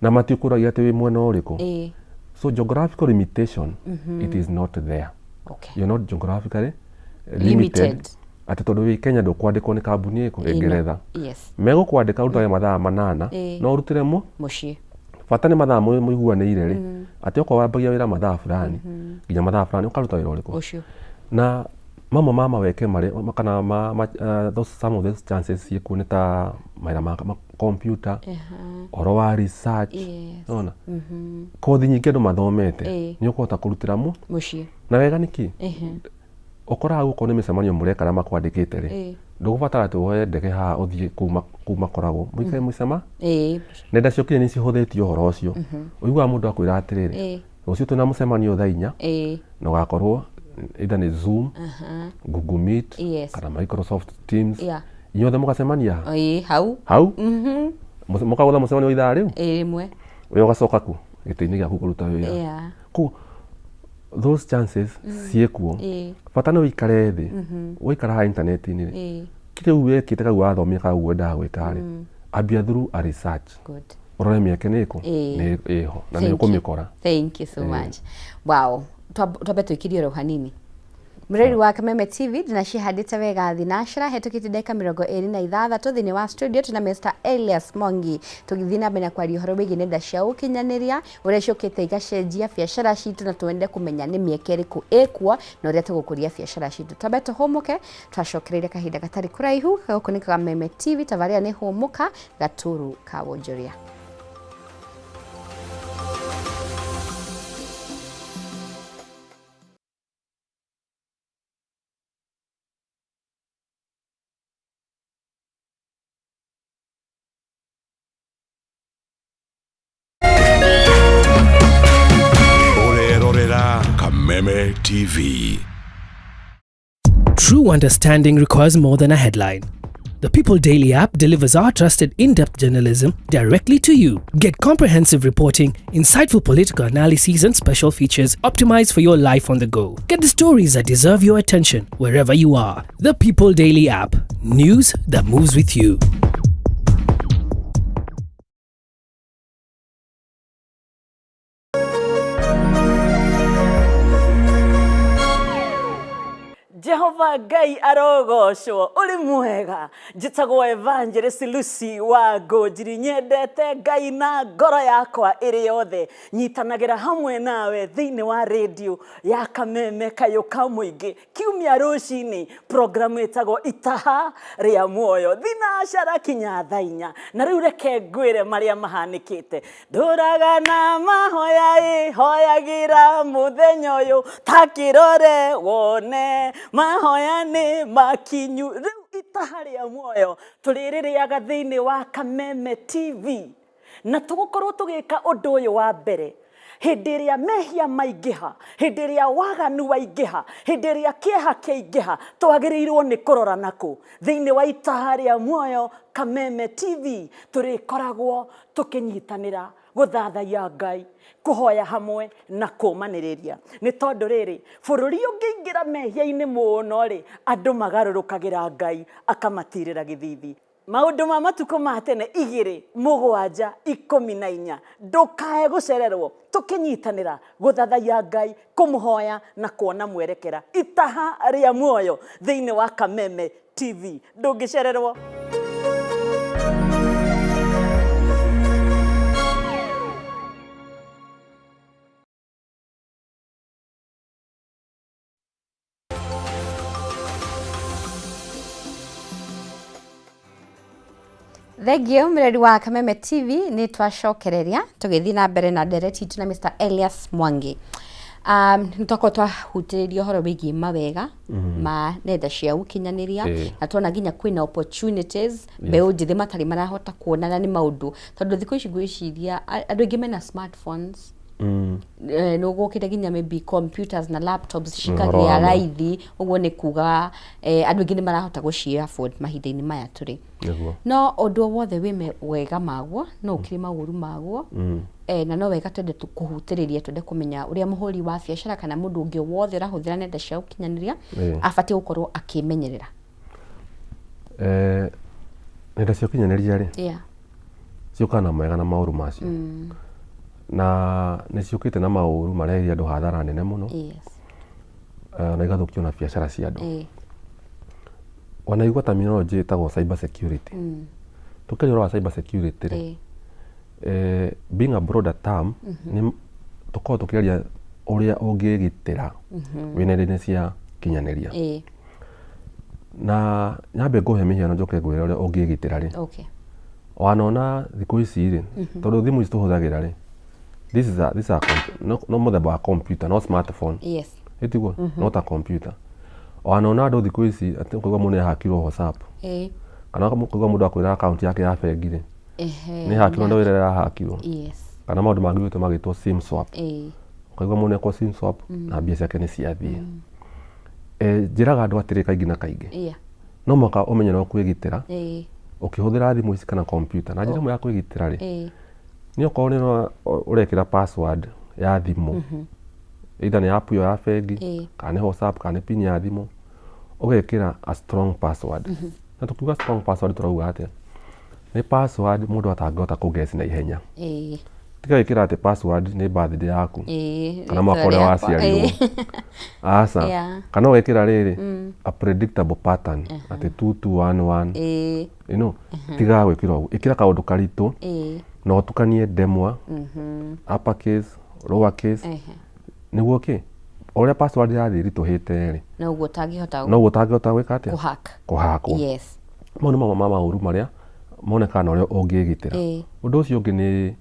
na matiũkũragia atĩ wĩ mwena ũrĩkũ. So geographical limitation, it is not there. You're not geographically limited, limited. Atĩ tondũ wĩ Kenya ndũkwandĩkwo nĩ kambuni ĩkũ ĩ Ngeretha. Megũkwandĩka ũrutage mathaa 8, no ũrutĩre mu mũciĩ. Bata nĩ mathaa mũiguanĩire rĩ, atĩ okorwo wambagia wĩra mathaa fulani nginya mathaa fulani, ũkaruta wĩra ũrĩkũ. Ũcio. Na mamwe ma maweke marĩa kana those, some of those chances ciĩkuo nĩ ta mawĩra ma computer, ũhoro wa research. Nona kothi nyingĩ andũ mathomete, nĩ ũkũhota kũrutĩra mu mũciĩ. Na wega nĩ kĩ, ũkoraga gũkorwo nĩ mĩcemanio mũreka na makwandĩkĩte rĩ, ndũgũbatara atĩ woe ndege haha ũthiĩ kũu makoragwo mũikare mũcema. Nenda cia ũkinyanĩria nĩ cihũthĩtie ũhoro ũcio. Ũiguaga mũndũ akwĩra atĩrĩrĩ, rũciũ twĩna mũcemanio thaa 4, na ũgakorwo either nĩ Zoom, Google Meet, kana Microsoft Teams. Inyuothe mũgacemania Hau. Hau. Mũkagũtha mũcemanio ithaa rĩu. 1. We ũgacoka ku. Gĩtĩ-inĩ gĩaku kũruta wĩra. Koguo those chances ciĩkuo. Bata nĩ ũikare thĩ, waikara haha intaneti-inĩ rĩ, kĩrĩa rĩu wekĩte kau wathomire kau wendaga gwĩka rĩ, ambia through a research. Good. Ũrore mĩeke nĩ ĩkũ, nĩ ĩho na nĩ Thank you. ũkũmĩkora. Thank you so much. Wow. Twambe tũikirie oro hanini. Mũrori wa Kameme TV, ndĩnacihandĩte wega thinacra hetũkĩtie ndagĩka 26 thĩinĩ wa studio tuna Mr. Elias Mwangi tũgĩthiĩ na mbere na kwaria ũhoro wĩgiĩ nenda cia ũkinyanĩria ũrĩa ciũkĩte igacenjia biacara citũ na twende kũmenya nĩ mĩeke ĩrĩkũ ĩkuo na ũrĩa tũgũkũria biacara citũ. Twambe tũhũmũke, twacokereire kahinda gatarĩ kũraihu. Gũkũ nĩ Kameme TV, tabarĩra nĩ Hũmũka Gaturu ka Wonjoria. Ũrerorera Kameme TV. True understanding requires more than a headline. The People Daily app delivers our trusted in-depth journalism directly to you. Get comprehensive reporting, insightful political analyses, and special features optimized for your life on the go. Get the stories that deserve your attention wherever you are. The People Daily app. News that moves with you. Jehova Ngai arogocwo, ũrĩ mwega. Njĩtagwo Evangelist Lucy wa Ngũnjiri, nyendete Ngai na ngoro yakwa ĩrĩ yothe. Nyitanagĩra hamwe nawe thĩinĩ wa rĩndiũ ya Kameme Kayũ ka Mũingĩ kiumia rũcinĩ, programu ĩtagwo Itaha rĩa Muoyo, thinacara kinya thaa inya. Na rĩu reke ngwĩre marĩa mahanĩkĩte. Ndũraga na mahoya ĩ, hoyagĩra mũthenya ũyũ, ta kĩrore wone mahoya nĩ makinyu. Rĩu Itaha rĩa Muoyo tũrĩrĩrĩaga thĩinĩ wa Kameme TV, na tũgũkorwo tũgĩka ũndũ ũyũ wa mbere hĩndĩ ĩrĩa mehia maingĩha, hĩndĩ ĩrĩa waganu waingĩha, hĩndĩ ĩrĩa kĩeha kĩaingĩha, twagĩrĩirwo nĩ kũrora nakũ. Thĩinĩ wa Itaha rĩa Muoyo Kameme TV tũrĩkoragwo tũkĩnyitanĩra gũthathaiya Ngai, kũhoya hamwe na kũmanĩrĩria. Nĩ tondũ rĩrĩ, bũrũri ũngĩingĩra mehia-inĩ mũno rĩ, andũ magarũrũkagĩra Ngai akamatirĩra gĩthithi. Maũndũ ma matukũ ma tene igĩrĩ mũgwanja ikũmi na inya. Ndũkae gũcererwo tũkĩnyitanĩra gũthathaiya Ngai, kũmũhoya na kuona mwerekera. Itaha rĩa Muoyo thĩinĩ wa Kameme TV. Ndũngĩcererwo. Thengiũ mũreri wa Kameme TV, nĩ twacokereria tũgĩthiĩ na mbere na ndereti itũ na Mr. Elias Mwangi. Nĩ twakorwo twahutĩrĩria ũhoro wĩgiĩ mawega ma nenda cia ũkinyanĩria, na tuona nginya kwĩna opportunities mbeũ njĩthĩ matarĩ marahota kuona, na nĩ maũndũ tondũ thikũ ici ngwĩciria andũ aingĩ mena smartphones, nĩ gũkĩte nginya maybe computers na laptops Ũhoro cikagĩa wa ma. raithi, ũguo nĩ kuga andũ aingĩ nĩ marahota gũci afford mahinda-inĩ maya tũrĩ. No ũndũ o wothe wĩ wega maguo no ũkĩrĩ maũru maguo, na no wega twende kũhutĩrĩria, twende kũmenya ũrĩa mũhũri wa biacara kana mũndũ ũngĩ wothe ũrahũthĩra nenda cia ũkinyanĩria abatiĩ gũkorwo akĩmenyerera. Nenda cia ũkinyanĩria rĩ, ciũkaga na mawega na maũru macio, na nĩ ciũkĩte na maũru mareheire andũ hathara nene mũno, na igathũkia ona biacara cia andũ. Wanaigua terminology ĩtagwo cyber security. Tũkĩaria ũhoro wa cyber security rĩ, being a broader term, nĩ tũkoragwo tũkĩaria ũrĩa ũngĩgitĩra wĩ nenda-inĩ cia kinyanĩria. Na nyambe ngũhe mĩhiano njoke ngwĩre ũrĩa ũngĩgitĩra rĩ. Wanona thikũ ici rĩ, tondũ thimũ ici tũhũthagĩra rĩ, this is a, this is a no, no mũthemba wa computer, no smartphone. Ĩtiguo? No ta computer. Wanona andũ thikũ ici atĩ ũkaigua mũndũ nĩahakirwo WhatsApp. Kana ũkaigua mũndũ akwĩra account yake ya bengi rĩ, nĩ hakirwo, ndũĩ rĩrĩa ĩrahakirwo. Kana maũndũ mangĩ gwĩtwo magĩtwo sim swap. Ũkaigua mũndũ nĩekwo sim swap na mbia ciake nĩ ciathiĩ. Njĩraga andũ atĩrĩ kaingĩ na kaingĩ, no mũhaka ũmenye no kwĩgitĩra ũkĩhũthĩra thimũ ici kana computer. Na njĩra ĩmwe ya kwĩgitĩra rĩ, Nĩ okorwo nĩ ũrekĩra password ya thimũ, either nĩ app ĩyo ya bengi, kana nĩ WhatsApp, kana nĩ pin ya thimũ, ũgekĩra a strong password. Na tũkiuga strong password tũrauga atĩa? Nĩ password mũndũ atangĩhota kũ guess na ihenya. Tiga gwĩkĩra atĩ password nĩ birthday yaku kana mwaka rĩtwa ũrĩa rĩakwa. waciarirwo. Aca. Kana ũgekĩra rĩrĩ, a predictable pattern, atĩ 2211. Tiga gwĩkĩra ũguo, ĩkĩra kaũndũ karitũ na ũtukanie ndemwa, upper case, lower case, nĩguo kĩ o ũrĩa password yathiĩ ĩritũhĩte rĩ, Noguo ũtangĩhota noguo ũtangĩhota gwĩka atĩa? Kũhack. Kũhakwo. Mau nĩ mamwe ma maũru marĩa monekaga na ũrĩa ũngĩgitĩra. Ũndũ ũcio ũngĩ nĩ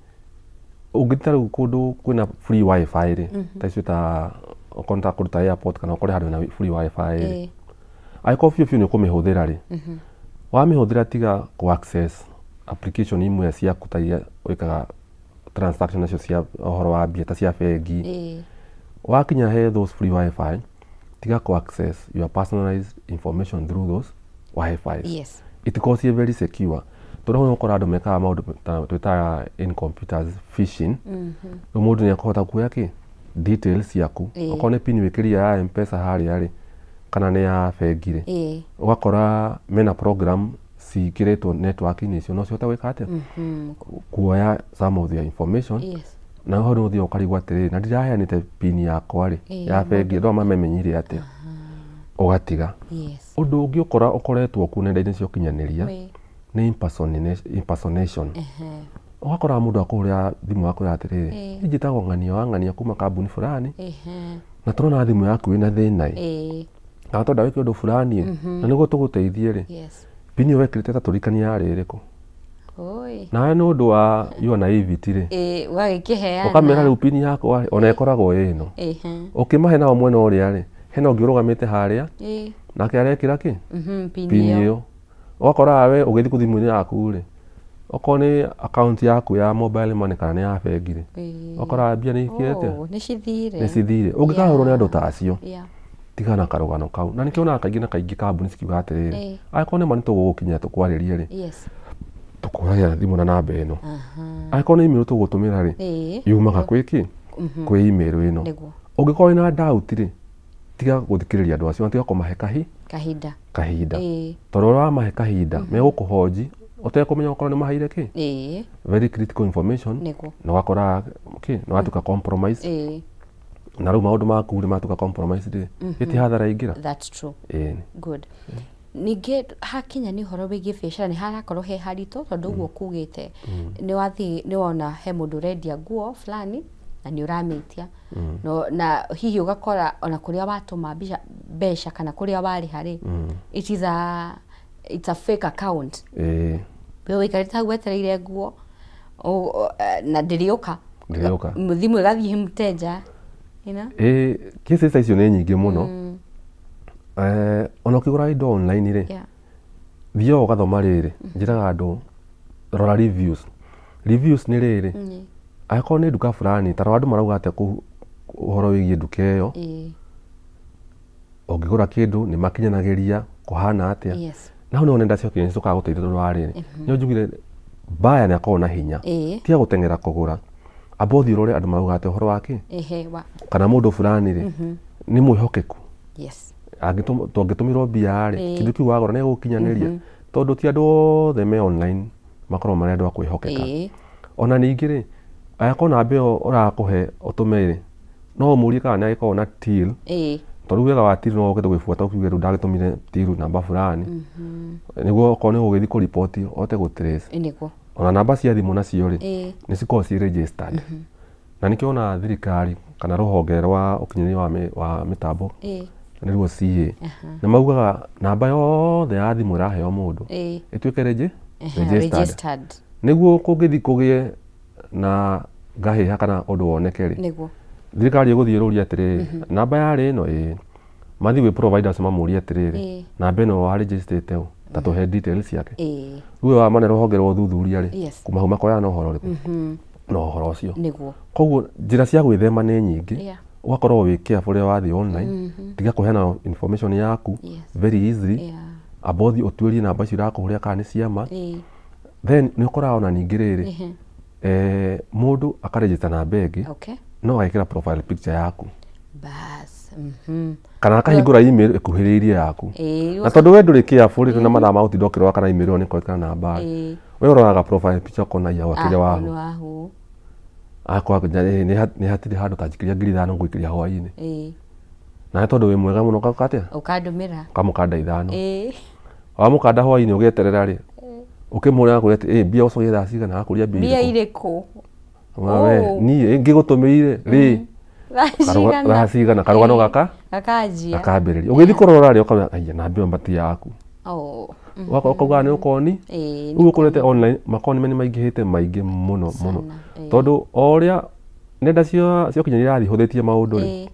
ũngĩthiĩ ta rĩu kũndũ kwĩna free wifi rĩ, ta icio, ta okorwo nĩ ta kũndũ ta airport kana ũkore handũ hena free wifi rĩ, angĩkorwo biũ biũ nĩ ũkũmĩhũthĩra rĩ, wamĩhũthĩra tiga kũ access application imwe ciaku ta iria wĩkaga transaction nacio cia ũhoro wa mbia ta cia bengi. Wakinya he those free wifi, tiga kũ access your personalized information through those wifis. Itikoragwo ciĩ very secure, tondũ hau nĩũgũkora andũ mekaga maũndũ ta twĩtaga in computers phishing. Rĩu mũndũ nĩ ekũhota kuoya kĩ details ciaku, okorwo nĩ pin wĩkĩrire ya M-Pesa harĩa rĩ, kana nĩ ya bengi rĩ, ũgakora mena program ciĩkĩrĩtwo network-inĩ icio, no cihote gwĩka atĩa? Kuoya some of their information. Na hau nĩ ũthiaga ũkarigwo atĩrĩrĩ, na ndiraheanĩte pin yakwa rĩ ya bengi, andũ aya mamemenyire atĩa? Ũgatiga. Ũndũ ũngĩ ũkora ũkoretwo kuo nenda-inĩ cia ũkinyanĩria nĩ impersonation. Ũgakora mũndũ akũhũrĩra thimũ akwĩra atĩrĩrĩ, niĩ njĩtagwo ng'ania wa ng'ania kuma kambuni fulani, na tũrona thimũ yaku ĩna thĩna ĩ, kana twenda wĩke ũndũ fulani ĩ, na nĩguo tũgũteithie rĩ, pin ĩyo wekĩrĩte ta tũririkanie yarĩ ĩrĩkũ? Nawe nĩ ũndũ wa your naivety rĩ, Ũgagĩkĩheana. Ũkamera rĩu pin yakwa rĩ, ona ĩkoragwo ĩ ĩno. Ũkĩmahe nao mwena ũrĩa rĩ, hena ũngĩ ũrũgamĩte harĩa, nake arekĩra kĩ? Pin pin ĩyo. Ĩyo. Ũgakora we ũgĩthiĩ kũ thimũ-inĩ yaku rĩ, okorwo nĩ account yaku ya mobile money kana nĩ ya bengi rĩ, ũgakora mbia nĩ ikĩte. Oh, nĩ cithire. Nĩ cithire. Ũngĩkahũrwo nĩ andũ ta acio, tigana na karũgano kau. Na nĩkĩo wonaga kaingĩ na kaingĩ kambuni cikiuga atĩrĩrĩ, angĩkorwo nĩ ma nĩ tũgũgũkinyĩra tũkwarĩrie rĩ, tũkũhũragĩra thimũ na namba ĩno. Angĩkorwo nĩ email tũgũtũmĩra rĩ, yumaga kwĩ kĩ? Kwĩ email ĩno. Ũngĩkorwo wĩna doubt rĩ, tiga gũthikĩrĩria andũ acio na tiga kũmahe Kahinda. kahinda. Tondũ ũrĩa wamahe kahinda, megũkũhonji ũtekũmenya okorwo nĩ maheire kĩ? Very critical information. Na ũgakora kĩ? Nĩ watuĩka compromise. Na rĩu maũndũ maku rĩ matuĩka compromise rĩ, ĩti hathara ingĩra. That's true. Ĩĩ. Good. Ningĩ hakinya nĩ ũhoro wĩgiĩ biacara, nĩ harakorwo he haritũ, tondũ ũguo kugĩte nĩ wathiĩ nĩ wona he mũndũ ũrendia nguo fulani na nĩ ũramĩtia, no, na hihi ũgakora ona kũrĩa watũma mbeca kana kũrĩa warĩha rĩ, it is a it's a fake account. We wĩikarĩte hau wetereire nguo na ndĩrĩũka. Ndĩrĩũka. Thimũ ĩgathiĩ mteja. Ĩĩ, cases ta icio nĩ nyingĩ mũno. Ona ũkĩgũra indo online rĩ, thiaga ũgathoma rĩrĩ, njĩraga andũ rora reviews. Reviews nĩ rĩrĩ, angĩkorwo nĩ nduka fulani, ta rora andũ marauga atĩa ũhoro wĩgiĩ nduka ĩyo, ũngĩgũra kĩndũ nĩ makinyanagĩria, kũhana atĩa. Na hau nĩho nenda cia ũkinyanĩria ciũkaga gũteithia, tondũ wa rĩrĩ, nĩo njugire buyer nĩ akoragwo na hinya. Tiga gũteng'era kũgũra, amba ũthiĩ ũrore andũ marauga atĩa ũhoro wa kĩ, kana mũndũ fulani rĩ, nĩ mwĩhokeku. Tũngĩtũmĩrwo mbia rĩ, kĩndũ kĩu wagũra nĩ gũkinyanĩria, tondũ ti andũ othe me online makoragwo marĩ andũ a kwĩhokeka. Ona ningĩ rĩ, angĩkorwo namba ĩyo ũrakũhe ũtũme rĩ, no ũmũrie kana nĩ agĩkoragwo na till, tondũ rĩu wega wa till no ũke gũgĩbuata ũkiuge rĩu ndagĩtũmire till namba fulani, nĩguo okorwo nĩ ũgũgĩthiĩ kũriboti ũhote gũ trace. Ona namba cia thimũ nacio rĩ, nĩ cikoragwo ciĩ registered, na nĩkĩo ona thirikari kana rũhonge rwa ũkinyanĩria wa mĩtambo, nĩruo CA, nĩ maugaga namba yothe ya thimũ ĩraheo mũndũ ĩtuĩke registered, registered, nĩguo kũngĩthiĩ kũgĩe na ngahĩha kana ũndũ woneke rĩ, thirikari ĩgũthiĩ ĩrũrie atĩrĩrĩ, namba yarĩ ĩno, ĩĩ, mathiĩ gwĩ providers mamũrie atĩrĩrĩ, namba ĩno wa registrĩte ũ, ta tũhe details ciake. Rĩu wamane rũhonge rwa ũthuthuria rĩ, kuma hau makoya na ũhoro ũrĩkũ? Na ũhoro ũcio. Koguo njĩra cia gwĩthema nĩ nyingĩ. Ũgakorwo wĩ careful rĩrĩa wathiĩ online, tiga kũheana information yaku very easily. Amba ũthiĩ ũtuĩrie namba icio irakũhũrĩra kana nĩ ciama. Then nĩ ũkoraga ona ningĩ rĩrĩ, Eh, mũndũ akarejista na bengi Okay. no agekĩra profile picture yaku Bas. Kana akahingũra email ĩkuhĩrĩirie yaku. Ĩĩ. Na tondũ we ndũrĩ careful rĩ, na mathaa ma gũtinda ũkĩrora kana email ĩyo nĩ ĩkorekana na namba Ĩĩ. we ũroraga profile picture ũkona iya gwakĩrĩa Ah, wahu nĩ wahu. Akwa nĩ hatirĩ handũ ta njikĩria 5,000 ngũikĩria hwainĩ. Nawe tondũ wĩ mwega mũno ũgeka atĩa? Ũkandũmĩra. Ũkamũkanda 5. Wamũkanda hwainĩ ũgĩeterera rĩ, ũkĩmũhũrĩra akwĩra atĩ ĩ mbia ũcokie thaa cigana, akũria mbia Mbia irĩkũ? irĩkũ? We Oh. niĩ ngĩgũtũmĩire rĩ Thaa cigana? Thaa cigana? Karũgano gaka Gakanjia. gakambĩrĩria. Ũgĩthiĩ kũrora rĩ ũkauga aiya namba ĩyo ti yaku. Oh. Ũgakorwo ũkauga nĩ ũkoni. Rĩu ũkorete online makoni nĩ maingĩhĩte maingĩ mũno mũno. Tondũ o ũrĩa nenda cia ũkinyanĩria irathiĩ ihũthĩtie maũndũ rĩ,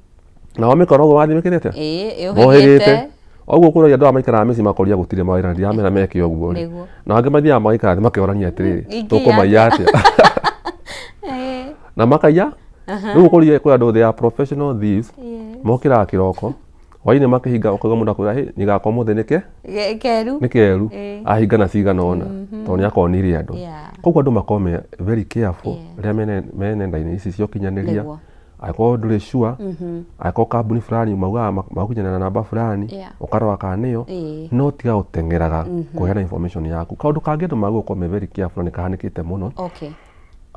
nao mĩkora ũguo wathiĩ mĩkĩte atĩa? Ĩĩ, Mohĩgĩte. ĩũhĩgĩte. Ũguo ũkũragia andũ aya maikaraga mĩciĩ makoria gũtirĩ mawĩra na ndiramera meke ũguo rĩ. Nĩguo. Na angĩ mathiaga magaikara thĩ makeorania atĩrĩrĩ, Ingĩiya tũkũmaiya atĩa? Na makaiya. Rĩu ũkũria kwĩ andũ they are professional thieves. Mokĩraga kĩroko, hwainĩ makĩhinga ũkaigua mũndũ akwĩra hĩ nĩgakwa ũmũthĩ nĩke Keru. nĩ keru ahinga na cigana ũna tondũ nĩ akonire andũ. Koguo andũ makorwo me very careful rĩrĩa me nenda-inĩ ici cia ũkinyanĩria. Nĩguo. Angĩkorwo ndũrĩ sure, angĩkorwo kambuni fulani maugaga magũkinyanĩra na namba fulani, ũkarora kana nĩyo, no tiga gũteng'eraga kũheana information yaku. Kaũndũ kangĩ andũ magĩrĩirwo gũkorwo me very careful na nĩ kahanĩkĩte mũno,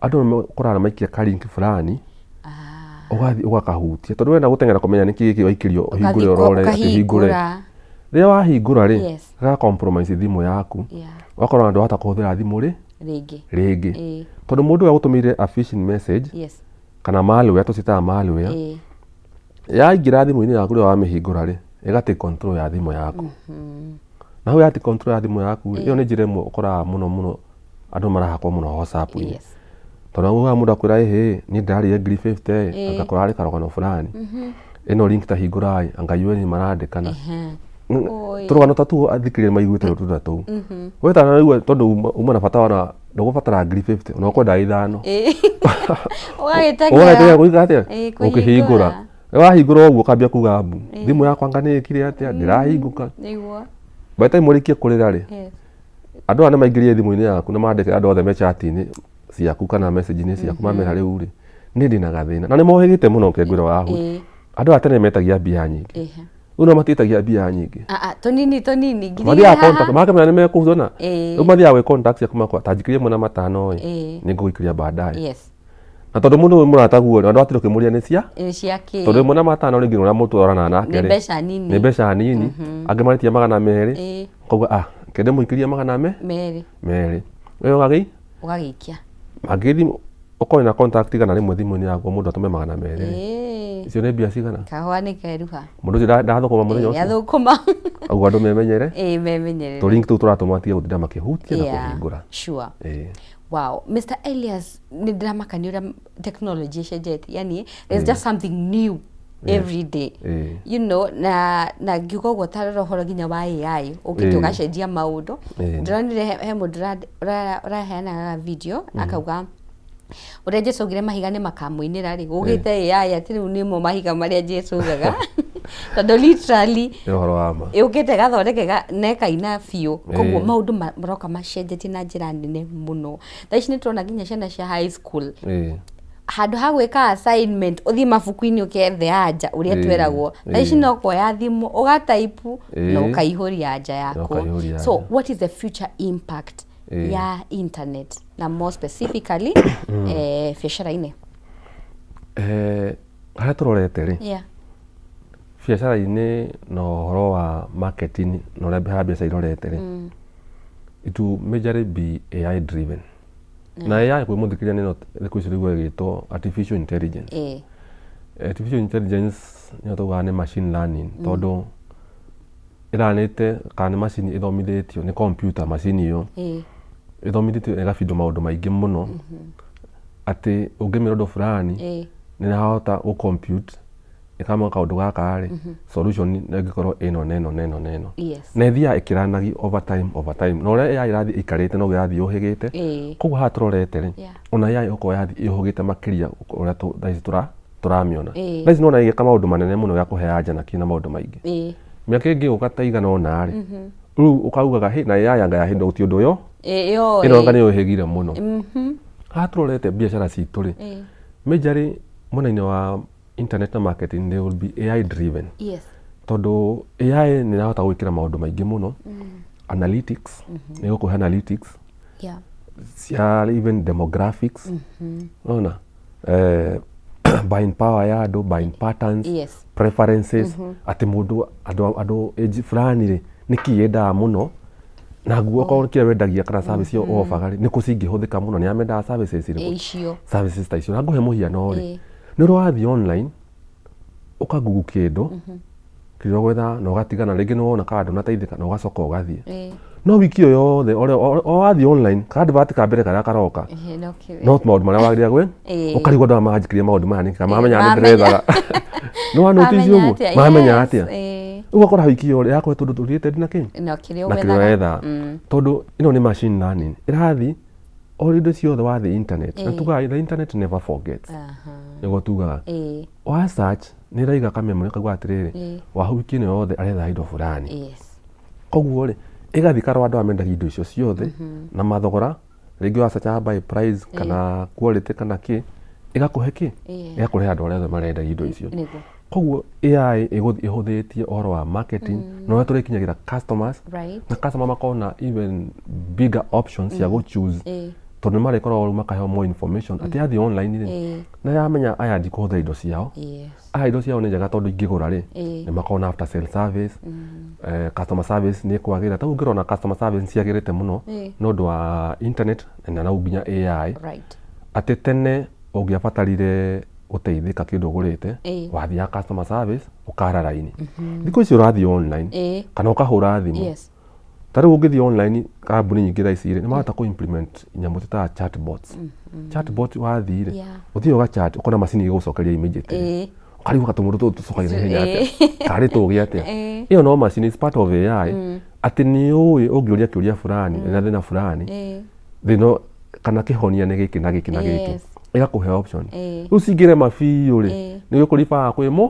andũ nĩ ũkoraga maikia ka link fulani, ũgathiĩ ũgakahutia tondũ wenda gũteng'era kũmenya nĩkĩ gĩkĩ waikĩrio ũhingũre ũrore atĩ ũhingũre. Ũkahingũra. Rĩrĩa wahingũra rĩ, Yes. gaga compromise thimũ yaku. Ũgakora ona ndwahota kũhũthĩra thimũ rĩ Rĩngĩ. Rĩngĩ. Tondũ mũndũ ũyũ agũtũmĩire a phishing message kana malware, tũciĩtaga malware. Yaingĩra thimũ-inĩ yaku rĩrĩa wamĩhingũra rĩ, ĩga take control ya thimũ yaku. Na hau ya take control ya thimũ yaku rĩ, ĩyo nĩ njĩra ĩmwe ũkoraga mũno mũno andũ marahakwo mũno WhatsApp-inĩ. Tondũ ũkoraga mũndũ akwĩra ĩhĩ, niĩ ndĩrarĩire 50,000 ĩ, anga kũrarĩ karũgano fulani. Ĩno link ta hingũrai, anga UN marandĩkana. Oi. Tũrũgano ta tũu athikĩrĩria maiguĩte tũndũ ta tũu. We tanaigua tondũ uma na bata ona ndũgũbatara 50,000, ona ũkwenda 5. Ũgagĩteng'era. Ũgagĩteng'era gwĩka atĩa? Ĩĩ, Ũkĩhingũra. kũhingũra. Wahingũra ũguo ũkambia kuga mbu. Thimũ yakwa anga nĩ ĩkire atĩa, ndĩrahingũka. Nĩguo. By the time ũrĩkie kũrĩra rĩ, andũ aya nĩ maingĩrire thimũ-inĩ yaku na mandĩke andũ othe me chat-inĩ ciaku kana message-inĩ ciaku mamera rĩu rĩ, niĩ ndĩna gathĩna. Na nĩ mohĩgĩte mũno kengwĩra wahu. Andũ aya tene metagia mbia nyingĩ. Rĩu no matiĩtagia mbia nyingĩ. Ah, ah, tũnini tũnini ngiri Mathiaga igĩrĩ haha. contact, makamenya nĩ mekũhũthana. Rĩu mathiaga gwĩ contact ciaku makwa, ta njikĩrie 500 ĩ, nĩ ngũgũikĩria baadaye. Na tondũ mũndũ ũyũ mũrataguo rĩ, andũ atirĩ ũkĩmũria nĩ cia Ĩ, cia kĩ? Tondũ 500 rĩngĩ ũrĩa mũtwaranaga nake Nĩ rĩ, mbeca nini. Nĩ mbeca nini. Angĩ maretia 200. Koguo ah, kende mũikĩrie magana me? Merĩ. Merĩ. We ũgagĩ? Ũgagĩikia. Angĩthi ũkorwo na contact 100 thimũ-inĩ yaku mũndũ atũme 200 rĩ. Icio nĩ mbia cigana? Kahũa nĩ keruha. Mũndũ ũcio ndathũkũma mũthenya ũcio. Athũkũma. Ũguo andũ memenyere. Ĩĩ, memenyerere. Tũ link tũu tũratũma matige gũtinda makĩhutia na kũhingũra. Sure. Wow, Mr. Elias, nĩ ndĩramaka nĩ ũrĩa technology ĩcenjetie. Yani, there's just something new every day. You know, na ngiuga ũguo ta rora ũhoro nginya wa AI, ũkĩte ũgacenjia maũndũ. Ndĩronire he mũndũ ũraheanaga video, akauga ũrĩa Jesu augire mahiga nĩ makamũinĩra rĩ, gũkĩte AI atĩ rĩu nĩmo mahiga marĩa Jesu augaga. Tondũ literally Nĩ ũhoro wa ma. Yũkĩte ĩgathondeka na ĩkaina biũ. Koguo maũndũ maroka macenjetie na njĩra nene mũno. Thaa ici nĩ tũrona nginya ciana cia high school. Handũ ha gwĩka assignment ũthiĩ mabuku-inĩ ũkethe anja ũrĩa tweragwo. Thaa ici no kuoya thimũ ũgataipu na ũkaihũria anja yaku. Ũkaihũria So anja. what is the future impact ya internet na more specifically biacara-inĩ? Harĩa tũrorete rĩ, biacara-inĩ na ũhoro wa marketing na ũrĩa harĩa biacara irorete rĩ, it will majorly be AI driven. Na AI kwĩ mũthikĩrĩria nĩ thikũ ici rĩu ĩgĩtwo artificial intelligence. Artificial intelligence nĩyo taugaga nĩ machine learning, tondũ ĩranĩte kana nĩ macini ĩthomithĩtio nĩ computer, macini ĩyo ĩthomithĩtio ĩgabindwo maũndũ maingĩ mũno atĩ ũngĩmĩra ũndũ fulani nĩ ĩrahota gũ compute ĩkamenya kaũndũ gaka rĩ, solution no ĩngĩkorwo ĩno na ĩno na ĩno na ĩno. Na ĩthiaga ĩkĩranagi over time, over time, na ũrĩa AI ĩrathiĩ ĩikarĩte noguo ĩrathiĩ yũhĩgĩte. Koguo haha tũrorete rĩ, ona AI okorwo yathiĩ yũhĩgĩte makĩria ũrĩa thaa ici tũramĩona. Thaa ici nĩwona ĩgĩka maũndũ manene mũno ya kũhe anja na kĩ na maũndũ maingĩ. Mĩaka ĩngĩ ĩgũka ta igana ũna rĩ, rĩu ũkaugaga hĩ na AI anga yahĩndwo gũtirĩ ũndũ yo Ĩĩ, ĩno anga yoĩ. nĩ yũhĩgire mũno. Haha tũrorete biacara citũ rĩ, majorly mwena-inĩ wa internet na marketing, they will be AI driven. Tondũ AI nĩ ĩrahota gwĩkĩra maũndũ maingĩ mũno. Analytics, nĩ ĩgũkũhe analytics cia even demographics, ona buying power ya andũ, buying patterns, preferences, atĩ mũndũ, andũ age fulani rĩ, nĩkĩ yendaga mũno, naguo okorwo kĩrĩa wendagia kana service ĩyo ũobaga rĩ, nĩkũ cingĩhũthĩka mũno, nĩ amendaga services irĩkũ, Icio. Services ta icio. Na ngũhe mũhiano rĩ, nĩ ũrĩ wathiĩ online ũkagugu kĩndũ kĩrĩa ũgwetha na ũgatigana, rĩngĩ nĩ wona kana ndũnateithĩka na ũgacoka ũgathiĩ, no wiki ĩyo yothe o wathiĩ online, ka advert ka mbere karĩa karoka, No kĩrĩa. No maũndũ marĩa wagĩrĩire gwĩ ũkarigwo andũ aya manjĩkĩrie maũndũ maya nĩkĩ, mamenya nĩ Mamenya. ndĩrethaga, nĩ wa notice Mamenya ũguo atĩa? mamenya atĩa? Rĩu ũgakora wiki ĩyo yakũhe tũndũ tũrĩte na kĩ No kĩrĩa na kĩrĩa ũgwethaga. wethaga, tondũ ĩno nĩ machine learning ĩrathiĩ o indo ciothe wathiĩ internet, na tugaga the internet never forgets. Nĩguo tugaga wa search nĩ ĩraiga kamemori kauga atĩrĩrĩ, wa wiki ĩno yothe aretha indo fulani. Koguo rĩ, ĩgathiĩ karora andũ arĩa mendagia indo icio ciothe na mathogora, rĩngĩ wa search by price kana quality kana kĩ, ĩgakũhe kĩ, ĩgakũrehe andũ arĩa othe marendagia indo icio. Koguo AI ĩgũthiĩ ĩhũthĩtie ũhoro wa marketing na ũrĩa tũrĩkinyagĩra customers, na customer makorwo na even bigger options cia gũ choose, tondũ nĩ marĩkoragwo rĩu makaheo more information atĩ athiĩ online rĩ, na yamenya aya ndikũhũthĩra indo ciao, aya indo ciao nĩ njega tondũ ingĩgũra rĩ, nĩ makoragwo na after sale service, customer service nĩ ĩkwagĩra. Ta rĩu ũngĩrora customer service nĩ ciagĩrĩte mũno nĩ ũndũ wa internet na rĩu nginya AI, atĩ tene ũngĩabatarire gũteithĩka kĩndũ ũgũrĩte, wathiaga customer service ũkara raini. Thikũ ici ũrathiĩ online kana ũkahũra thimũ. Ta rĩu ũngĩthiĩ online, kambuni nyingĩ thaa ici rĩ, nĩ marahota kũ implement nyamũ twĩtaga chatbots. Chatbot wathiĩ rĩ, ũthiĩ ũga chat, ũkona macini ĩgũgũcokeria immediately. Ũkarigwo katũmũndũ tũtũ tũcokagia na ihenya atĩa, karĩ tũgĩ atĩa. Ĩyo no macini, is part of AI, atĩ nĩ ũĩ ũngĩũria kĩũria fulani na thĩna fulani, thĩna kana kĩhonia nĩ gĩkĩ na gĩkĩ na gĩkĩ, ĩgakũhe option. Rĩu cingĩrema biũ rĩ, nĩ ũkũribaga kwĩ mũ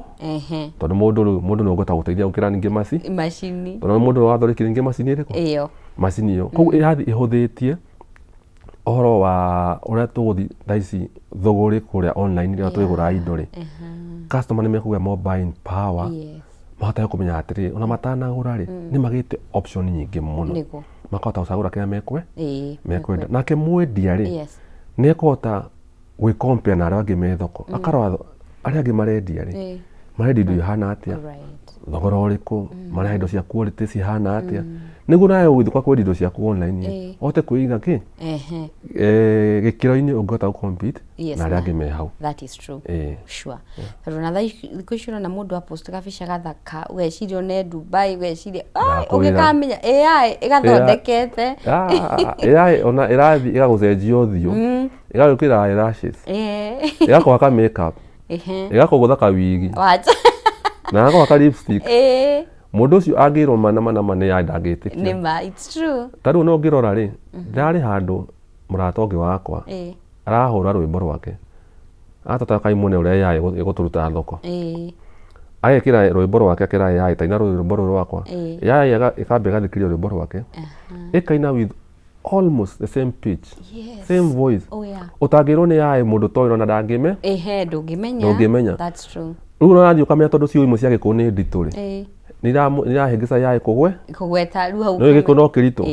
tondũ mũndũ rĩu, mũndũ nĩ ũngĩhota gũteithia gũkĩra ningĩ Macini. Tondũ mũndũ ũrĩa wathondekire ningĩ macini ĩrĩkũ, Ĩyo. Macini ĩyo. Koguo ĩrathiĩ ĩhũthĩtie ũhoro wa ũrĩa tũgũthiĩ thaa ici thũgũrĩ kũrĩa online rĩrĩa twĩgũra indo rĩ, customer nĩ mekũgĩa more buying power, mahotage kũmenya atĩrĩrĩ, ona matanagũra rĩ, nĩ magĩte option nyingĩ mũno, makahota gũcagũra kĩrĩa mekwenda. Nake mwendia rĩ, nĩ ekũhota gwĩ compare na arĩa angĩ me thoko, akarora arĩa angĩ marendia rĩ, marendia indo ihana atĩa, thogora ũrĩkũ, mareha indo cia quality cihana atĩa, nĩguo nawe ũgĩthiĩ kwa kwendia indo ciaku online rĩ, ũhote kwĩiga kĩ gĩkĩro-inĩ ũngĩhota gũ compete na arĩa angĩ me hau. That is true. Sure, tondũ na thaa ici, thikũ ici ũrona mũndũ apost gabica gathaka, ũgeciria one Dubai, ũgeciria, "Ai," Ndakwĩra. ũngĩkamenya AI ĩgathondekete. Ah, AI ona ĩrathiĩ ĩgagũcenjia ũthiũ, ĩgagwĩkĩra eyelashes, ĩgakũhaka makeup, ĩgakũgũtha kawigi, Wacha. Na ĩgakũhaka lipstick. Mũndũ ũcio angĩrwo mana mana mana nĩ AI, ndangĩtĩkia. Nĩ ma, it's true. Ta rĩu no ngĩrora rĩ, ndarĩ handũ mũrata ũngĩ wakwa arahũra rwĩmbo rwake, atata kaimune ũrĩa AI ĩgũtũruta thoko. Agekĩra rwĩmbo rwake, akĩra AI, "Taina rwĩmbo rũrũ rwakwa." AI ĩkambia ĩgathikĩrĩria rwĩmbo rwake, ĩkaina with almost the same pitch, same voice. Ũtangĩrwo nĩ AI, mũndũ toĩ ona ndangĩme Ndũngĩmenya. Ndũngĩmenya. That's true. Rĩu ũrathiĩ ũkamenya tondũ ciugo imwe cia gĩkũyũ nĩ nditũ rĩ, nĩ irahĩngĩca AI kũgwe Kũgweta rĩu hau. No gĩkũyũ no kĩritũ.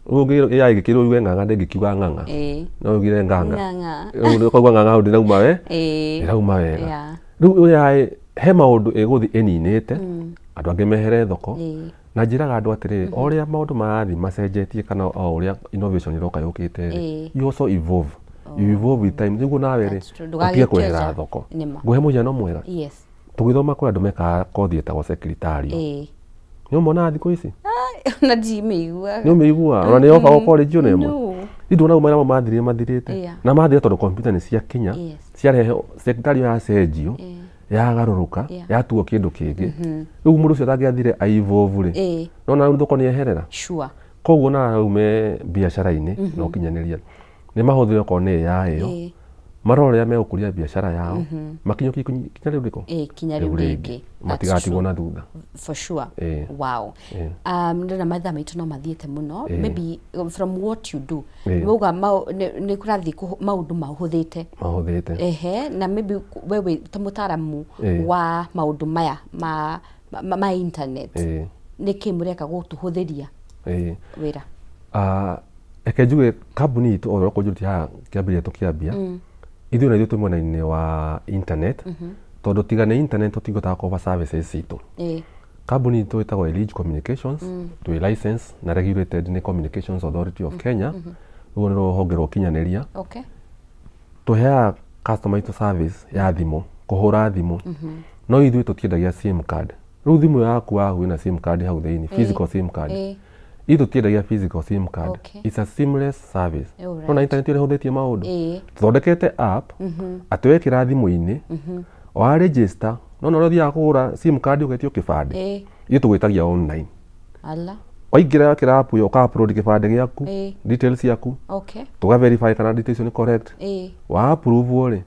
Rĩu AI ĩngĩkĩrwo yuge ng'ang'a, ndĩngĩkiuga ng'ang'a, no yugire nganga. Ng'ang'a. Rĩu ũkauga ng'ang'a hau ndĩrauma we, ĩrauma wega. Rĩu AI he maũndũ ĩgũthiĩ ĩninĩte, andũ angĩ mehere thoko. Na njĩraga andũ atĩrĩrĩ, o ũrĩa maũndũ marathiĩ macenjetie kana o ũrĩa innovation ĩroka yũkĩte rĩ, you also evolve, you evolve with time, nĩguo nawe rĩ, That's true. ũtige Ndũgagĩtio kwehera nja. thoko. Nĩma. Ngũhe mũhiano mwega. Tũgĩthoma kwĩ andũ mekaga kothi ĩtagwo secretarial. Nĩ ũmonaga thikũ ici? Ona ndimĩiguaga. Nĩ ũmĩiguaga? Ona nĩ yoka college ona ĩmwe? No. Nduona maũndũ mathirire mathirĩte. Na mathira tondũ computer nĩ ciakinya, ciarehe secretarial, yacenjio, yagarũrũka, yatuo kĩndũ kĩngĩ. Rĩu mũndũ ũcio atangĩathire a-evolve rĩ, nona rĩu thoko nĩ yeherera. Koguo na rĩu me biacara-inĩ na ũkinyanĩria nĩ mahũthĩre okorwo nĩ AI ĩyo, Marore ũrĩa megũkũria biacara yao makinyũkie kinya rĩu rĩko Ĩĩ, kinya rĩu rĩngĩ. That's matigatigwo true. na thutha. For sure. Wow. Ndĩrona mathaa maitũ no mathiĩte mũno. Maybe from what you do, wauga nĩ kũrathiĩ maũndũ mahũthĩte. Mahũthĩte. Ehe, na maybe we wĩ ta mũtaaramu wa maũndũ maya ma internet, nĩkĩ mũreka gũtũhũthĩria wĩra? Ah, reke njuge kambuni itũ o ũrĩa ũkũnjũrĩtie haha kĩambĩrĩria tũkĩambia, ithuĩ na ithuĩ twĩ mwena-inĩ wa internet, tondũ tiga nĩ internet tũtingĩhotaga kũ offer services citũ. Kambuni itũ ĩtagwo Elij Communications, twĩ license na regulated nĩ Communications Authority of Kenya, rũu nĩ rũhonge rwa ũkinyanĩria. Tũheaga customer itũ service ya thimũ, kũhũra thimũ, no ithuĩ tũtiendagia SIM card. Rĩu thimũ yaku wahu ĩna SIM card hau thĩinĩ, physical SIM card. Ithuĩ tũtiendagia physical SIM card. It's a seamless service. Nona internet ĩrĩa ĩhũthĩtie maũndũ, tũthondekete app atĩ wekĩra thimũ-inĩ wa register, nona ũrĩa ũthiaga kũgũra SIM card ũgetio kĩbandĩ, ithuĩ tũgwĩtagia online. Ala. Waingĩra wekĩra app ĩyo, ũka upload kĩbandĩ gĩaku, details ciaku, tũga verify kana details icio nĩ correct. Wa approve rĩ,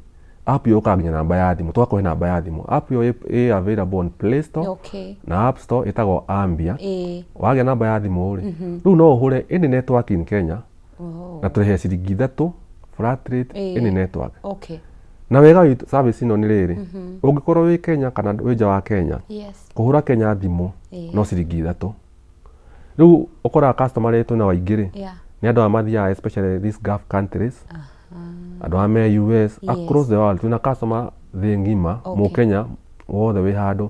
app ĩyo ũkaga nginya namba ya thimũ, tũgakũhe namba ya thimũ. App ĩyo ĩ available on Play Store na App Store, ĩtagwo Ambia. Wagĩa namba ya thimũ rĩ, rĩu no ũhũre any network in Kenya na tũrĩhe ciringi 3 flat rate any network. Na wega witũ service ĩno nĩ rĩrĩ, ũngĩkorwo wĩ Kenya kana wĩ nja wa Kenya, kũhũra Kenya thimũ no ciringi 3. Rĩu ũkoraga customer arĩa twĩna aingĩ rĩ, nĩ andũ aya mathiaga especially these Gulf countries, andũ aya me US, across the world twĩna customer thĩ ng'ima. Mũkenya wothe wĩ handũ,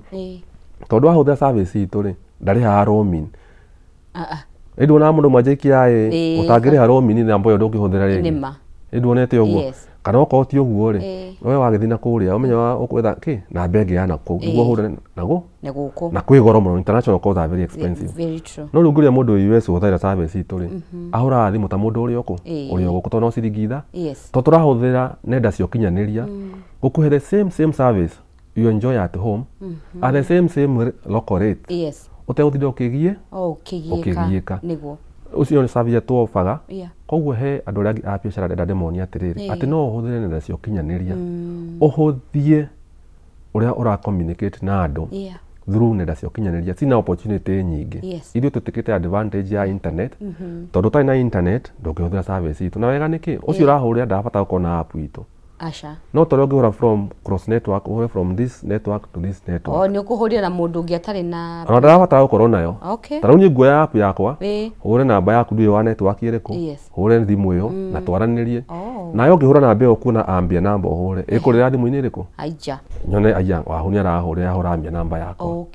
tondũ wahũthĩra service itũ rĩ, ndarĩhaga roaming. Ah, ah. Rĩu nduonaga mũndũ ũmwe JKIA ũtangĩrĩha roaming, namba ĩyo ndũngĩhũthĩra rĩngĩ. Nĩma. Rĩu nduonete ũguo? Kana okorwo ti ũguo rĩ, we wagĩthiĩ na kũrĩa ũmenye wa ũkwetha kĩ namba ĩngĩ ya nakũu nĩguo ũhũre naguo. Na gũkũ. Na kwĩ goro mũno, international calls are very expensive. Very true. No rĩu ngũria mũndũ wĩ US ũhũthagĩra service itũ rĩ, ahũraga thimũ ta mũndũ ũrĩa ũkũ ũrĩa ũgũkũ, tondũ no ciringi itha tondũ tũrahũthĩra nenda cia ũkinyanĩria gũkũhe the same same service you enjoy at home at the same same local rate, ũtegũtinda ũkĩgie Oh, ũkĩgiĩka. Ũkĩgiĩka. Nĩguo. Ũcio nĩ service tuobaga. Koguo he andũ arĩa angĩ a biacara ndĩrenda ndĩmonie atĩrĩrĩ, atĩ no ũhũthĩre nenda cia ũkinyanĩria ũhũthie ũrĩa ũra communicate na andũ through nenda cia ũkinyanĩria, cina opportunity nyingĩ. Ithuĩ tũtĩkĩte advantage ya internet, tondũ ũtarĩ na internet ndũngĩhũthĩra service itũ. Na wega nĩkĩ ũcio ũrahũrĩra ndarabatara gũkorwo na app itũ. Aca. No torĩa ũngĩhũra from cross network, ũhũre from this network to this network. O nĩ ũkũhũrĩra na mũndũ ũngĩ atarĩ na Ona ndarabatara gũkorwo nayo. Ta rĩu niĩ nguoya app yakwa, hũre namba yaku, ndiũĩ wa network ĩrĩkũ, hũre thimũ ĩyo na twaranĩrie. Nayo ũngĩhũra namba ĩyo, kuona ambia namba ũhũre ĩkũrĩra thimũ-inĩ ĩrĩkũ? Aija. Nyone aya wahu nĩ arahũrĩra, ahũra ambia namba yakwa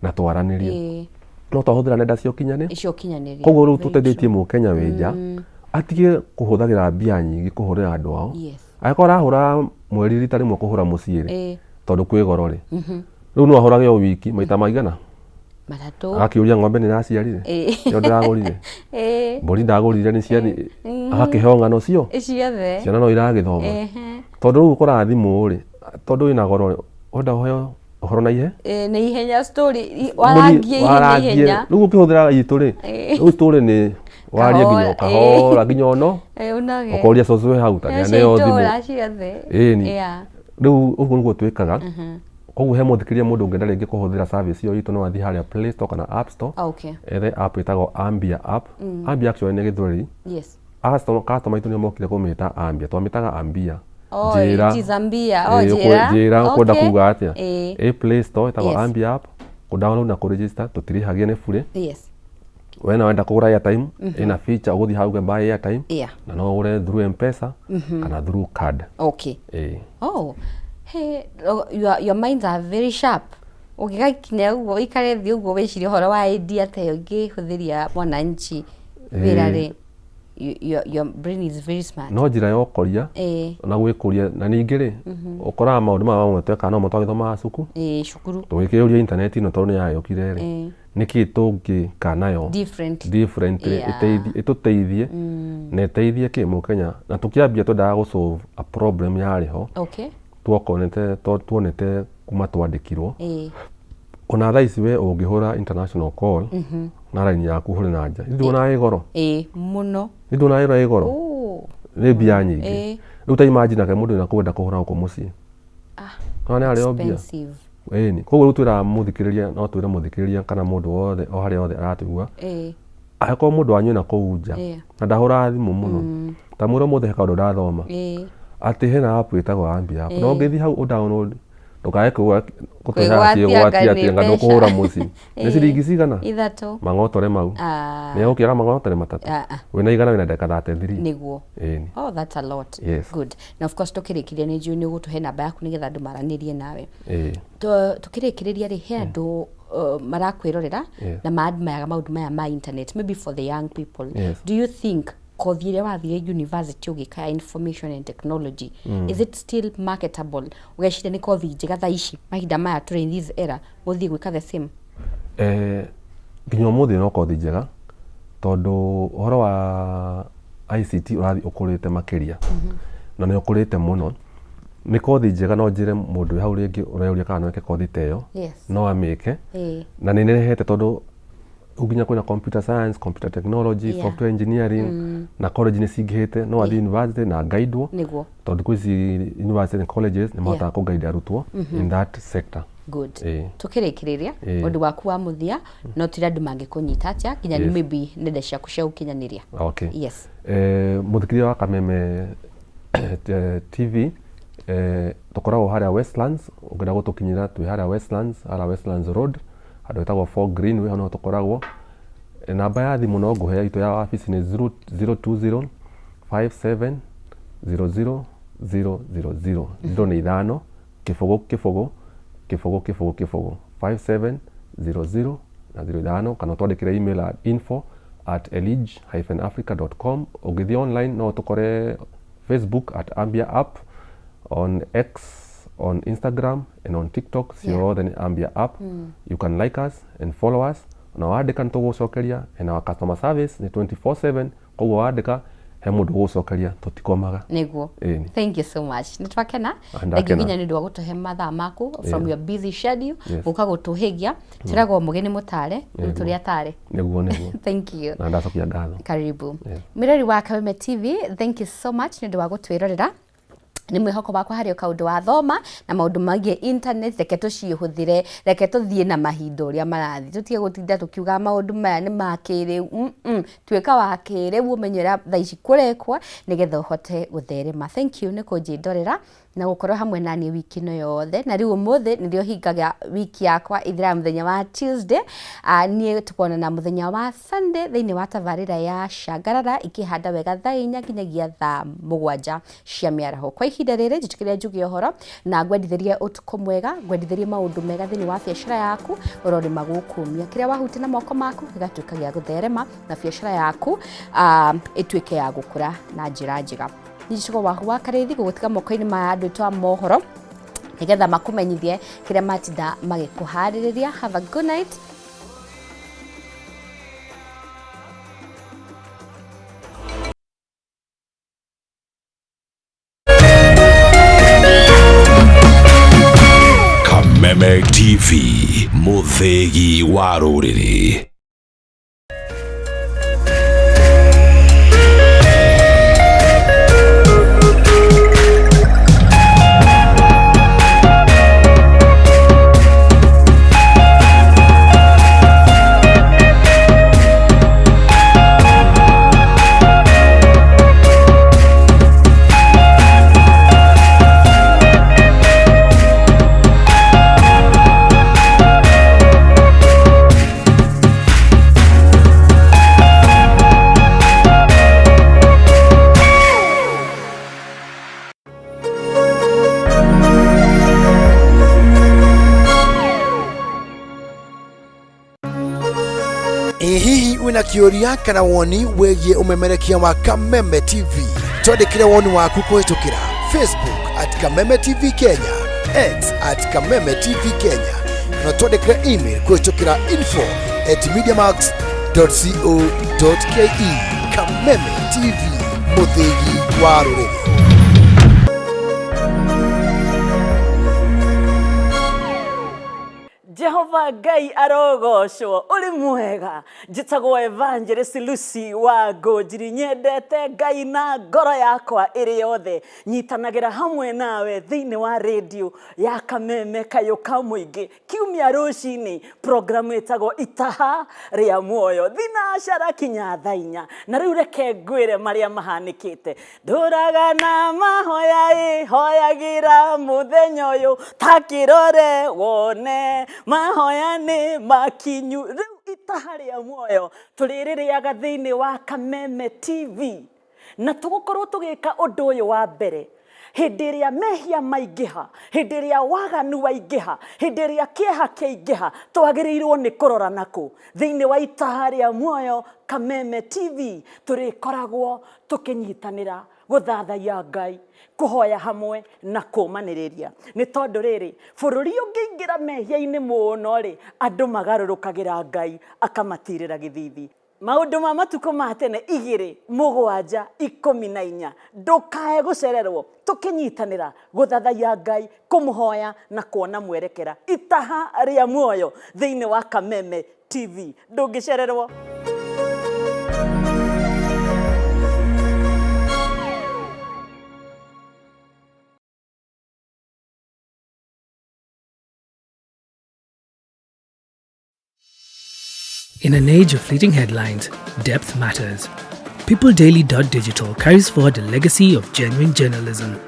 na twaranĩrie. No twahũthĩra nenda cia ũkinyanĩria. Icio ũkinyanĩria. Koguo rĩu Very tũteithĩtie mũkenya wĩ nja atige kũhũthagĩra mbia nyingĩ kũhũrĩra andũ ao. Angĩkorwo arahũra mweri rita rĩmwe kũhũra mũciĩ rĩ, tondũ kwĩ goro rĩ, rĩu no ahũrage o wiki maita maigana? 3. Agakĩũria ng'ombe nĩ ĩraciarire, ĩyo ndĩragũrire, mbũri ndagũrire nĩ ciathi, agakĩheo ng'ano cio Ciothe. Ciana no iragĩthoma. Tondũ rĩu ũkoraga thimũ rĩ, tondũ ĩna goro rĩ, wenda ũheo ũhoro na ihe Ĩĩ, na ihenya story warangie ihenya. Warangie. Ihenya. Rĩu ũkĩhũthĩra itũ rĩ, rĩu story nĩ warie nginya Kahora, kahora nginya ono Ũnoge. ũkoria cũcũ wĩ hau ta Cia nĩo thimũ. itũũra ciothe. Ĩni. Rĩu ũguo nĩguo twĩkaga. Koguo he mũthikĩrĩria, mũndũ ũngĩenda rĩngĩ kũhũthĩra service ĩyo itũ, no athiĩ harĩa Play Store kana App Store, ethe app ĩtagwo Ambia app. Ambia actually nĩ Gĩthweri. Customer itũ nĩo mokire kũmĩta Ambia, twamĩtaga Ambia. Oh, Njĩra. it is Ambia. Oh, Ĩĩ, njĩra. Njĩra ũkwenda kuga atĩa. Ĩ Play Store, ĩtagwo Ambia app. Kũ download na kũ register tũtirĩhagia, nĩ bure. We na wenda kũgũra airtime, ĩna feature ũgũthiĩ hau uge buy airtime, na no ũgũre through M-Pesa kana through card. Ĩĩ. Oh, hey, oh, your minds are very sharp. Ũngĩgakinya ũguo ũikare thĩ ũguo wĩcirie ũhoro wa idea ta ĩyo ĩngĩhũthĩria mwananchi wĩra rĩ, your brain is very smart. No njĩra ya ũkoria na gwĩkũria, na ningĩ rĩ, ũkoraga maũndũ maya mamwe twekaga nomo twagĩthomaga cukuru. Ĩĩ, cukuru. Tũgĩkĩũria internet ĩno tondũ nĩ yagĩũkire rĩ, nĩkĩ tũngĩka nayo Differently. Differently, ĩtũteithie na ĩteithie kĩ mũkenya. Na tũkĩambia twendaga gũ solve a problem yarĩ ho tuokonete tuonete kuma twandĩkirwo. Ona thaa ici we ũngĩhũra international call na raini yaku ũhũre na nja, nduonaga ĩ goro? Ĩĩ, mũno. Nduonaga ĩro ĩ goro? Oh. Nĩ mbia nyingĩ. Rĩu ta imagine ake mũndũ wĩna kwenda kũhũra gũkũ mũciĩ. Ah. Nĩ harĩ o mbia. Expensive. Ĩni. Koguo rĩu twĩraga mũthikĩrĩria, no twĩre mũthikĩrĩria kana mũndũ wothe o harĩa hothe aratũigua, angĩkorwo mũndũ wanyu ena kũu nja na ndahũraga thimũ mũno, ta mwĩre ũmũthĩ he kaũndũ ndathoma atĩ hena app ĩtagwo Ambia app, na ũngĩthiĩ hau ũ download ndũkae gũtũhe atĩ Kwĩgwatia ũgwatie anga atĩ nĩ anga mbeca. ndũkũhũra mũciĩ. Nĩ ciringi cigana? 3. Mang'otore mau. Ah. Nĩ egũkĩaga mang'otore 3. Ah, ah. Wĩna 100 wĩna ndagĩka 33. Nĩguo. Ĩni. Oh, that's a lot. Yes. Good. Na of course tũkĩrĩkĩria nĩ njũĩ nĩ ũgũtũhe namba yaku nĩgetha andũ maranĩrie nawe. Ĩĩ. Tũkĩrĩkĩrĩria rĩ, he andũ marakwĩrorera na maadmiraga maũndũ maya ma internet, maybe for the young people. Do you think kothi ĩrĩa wathire university ũgĩka ya information and technology, is it still marketable? Ũgeciria nĩ kothi njega thaa ici mahinda maya tũrĩ in this era gũthiĩ gwĩka the same? Nginya ũmũthĩ no kothi njega tondũ ũhoro wa ICT ũrathiĩ ũkũrĩte makĩria na nĩ ũkũrĩte mũno. Nĩ kothi njega, no njĩre mũndũ wĩ hau rĩngĩ ũreyũria kana no eke kothi ta ĩyo, no amĩke. Na nĩ nĩrehete tondũ rĩu nginya kwĩna computer science, computer technology, software engineering, na college nĩ cingĩhĩte, no athiĩ university na ngaidwo tondũ kwĩ ici university and colleges nĩ mahotaga kũ guide arutwo in that sector. Good. Tukĩrĩkĩrĩria ũndũ waku wa mũthia, no tũrĩ andũ mangĩkũnyita atĩa nginya maybe nenda ciaku cia gũkinyanĩria? Okay. Yes. Mũthikĩrĩria wa Kameme TV, tũkoragwo harĩa Westlands. Ũngĩenda gũtũkinyĩra twĩ harĩa Westlands, harĩa Westlands Road, handũ hetagwo 4 Greenway, hau nĩho tũkoragwo. Namba ya thimũ no ngũhe itũ ya wabici nĩ 020 57 00 000. 0 nĩ 5 0 0 0 0 0 57 00 na 05, kana ũtwandĩkĩre email at info@elige-africa.com. Ũngĩthiĩ online no ũtũkore Facebook at Ambia app, on X, on Instagram and on TikTok, ciothe nĩ Ambia app. You can like us and follow us, na wandĩka nĩ tũgũcokeria, and our customer service nĩ 24/7, koguo wandĩka he mũndũ ũgũcokeria, tũtikomaga. Nĩguo. Ĩni. Thank you so much, nĩ twakena. Ah, Thank you ndakena. nginya nĩ ũndũ wa gũtũhe mathaa maku from your busy schedule gũka gũtũhĩgia. Twĩragwo mũgĩ nĩ mũtare, rĩu tũrĩ atare. Nĩguo, nĩguo. Thank you. Na ndacokia ngatho. Karibu. Mwĩrori wa Kameme TV, thank you so much nĩ ũndũ wa gũtwĩrorera. Nĩ mwĩhoko wakwa harĩ o kaũndũ wathoma na maũndũ magiĩ internet, reke tũciĩhũthĩre, reke tũthiĩ na mahinda ũrĩa marathiĩ, tũtige gũtinda tũkiuga maũndũ maya nĩ ma kĩrĩu. Tuĩka wa kĩrĩu, ũmenye ũrĩa thaa ici kũrekwo nĩgetha ũhote gũtherema. Thank you nĩ kũnjĩndorera na gũkorwo hamwe na niĩ wiki ĩno yothe, na rĩu ũmũthĩ nĩrĩo hingaga wiki yakwa ithiraga mũthenya wa Tuesday. Niĩ tũkonana mũthenya wa Sunday thĩinĩ wa tabarĩra ya Cangarara ikĩhanda wega thaa 4 nginyagia thaa 7 cia mĩaraho. Kwa ihinda rĩrĩ njĩtĩkĩre njuge ũhoro na ngwendithĩrie ũtukũ mwega, ngwendithĩrie maũndũ mega thĩinĩ wa biacara yaku, ũrorĩma gũkũmia kĩrĩa wahutia na moko maku gĩgatuĩka gĩa gũtherema na biacara yaku ĩtuĩke ya gũkũra na njĩra njega. Nĩnjĩtagwo Wahu wa Karĩithi, gũgũtiga moko-inĩ ma andũ aitũ a mohoro nĩgetha makũmenyithie kĩrĩa matinda magĩkũharĩrĩria. Have a good night. Kameme TV, mũthĩgi wa rũrĩrĩ. Ĩ hihi wĩna kĩũria kana woni wĩgiĩ ũmemerekia wa Kameme TV? Twandĩkĩre woni waku kũhĩtũkĩra Facebook at Kameme TV Kenya, X at Kameme TV Kenya, kana twandĩkĩre email kũhĩtũkĩra info@mediamax.co.ke. Kameme TV, mũthĩgi wa rũrĩrĩ. Jehova Ngai arogocwo, ũrĩ mwega. Njĩtagwo Evangelist Lucy wa Ngũnjiri, nyendete Ngai na ngoro yakwa ĩrĩ yothe. Nyitanagĩra hamwe nawe thĩinĩ wa rĩndiũ ya Kameme Kayũ ka Mũingĩ kiumia rũcinĩ, programu ĩtagwo Itaha rĩa Muoyo, thinacara kinya thaa inya. Na rĩu reke ngwĩre marĩa mahanĩkĩte. Ndũraga na mahoya ĩ, hoyagĩra mũthenya ũyũ, ta kĩrore wone mahoya nĩ makinyu. Rĩu Itaha rĩa Muoyo tũrĩrĩrĩaga thĩinĩ wa Kameme TV, na tũgũkorwo tũgĩka ũndũ ũyũ wa mbere hĩndĩ ĩrĩa mehia maingĩha, hĩndĩ ĩrĩa waganu waingĩha, hĩndĩ ĩrĩa kĩeha kĩaingĩha, twagĩrĩirwo nĩ kũrora nakũ. Thĩinĩ wa Itaha rĩa Muoyo Kameme TV tũrĩkoragwo tũkĩnyitanĩra gũthathaiya Ngai, kũhoya hamwe na kũmanĩrĩria. Nĩ tondũ rĩrĩ, bũrũri ũngĩingĩra mehia-inĩ mũno rĩ, andũ magarũrũkagĩra Ngai akamatirĩra gĩthithi. Maũndũ ma matukũ ma tene 2 7 14, ndũkae gũcererwo tũkĩnyitanĩra gũthathaiya Ngai, kũmũhoya na kuona mwerekera. Itaha rĩa Muoyo thĩinĩ wa Kameme TV, ndũngĩcererwo. In an age of fleeting headlines, depth matters. PeopleDaily.digital carries forward a legacy of genuine journalism.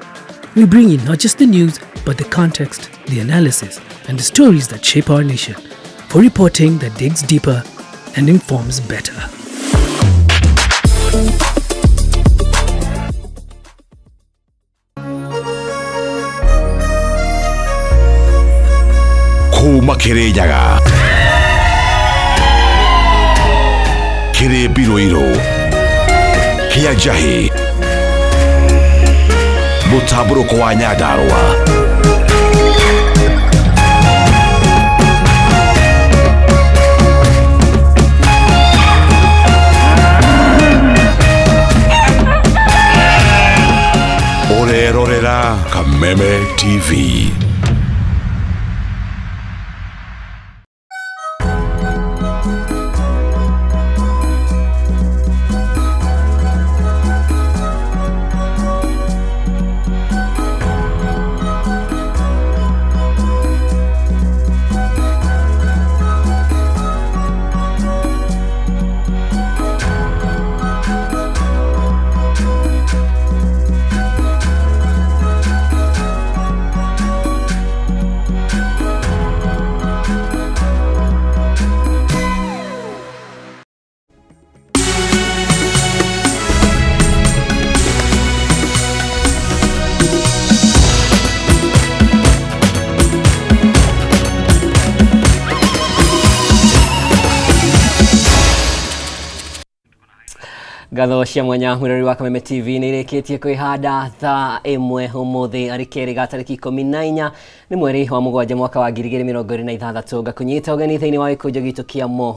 We bring you not just the news, but the context, the analysis, and the stories that shape our nation, for reporting that digs deeper and informs better. Kuma Kirinyaga kĩrĩ mbirũirũ kĩa njahĩ mũtambũrũko wa Nyandarũa. Ũrerorera Kameme TV. Ngatho cia mwanya mwirori wa Kameme TV nĩ irĩkĩtie kwĩhanda thaa 1 ũmũthĩ arĩ kerĩ ga tarĩki 14 nĩ mweri wa 7 mwaka wa 2026. Ngakũnyita ũgeni thĩinĩ wa gĩkũnjo gitũ kĩa mohoro.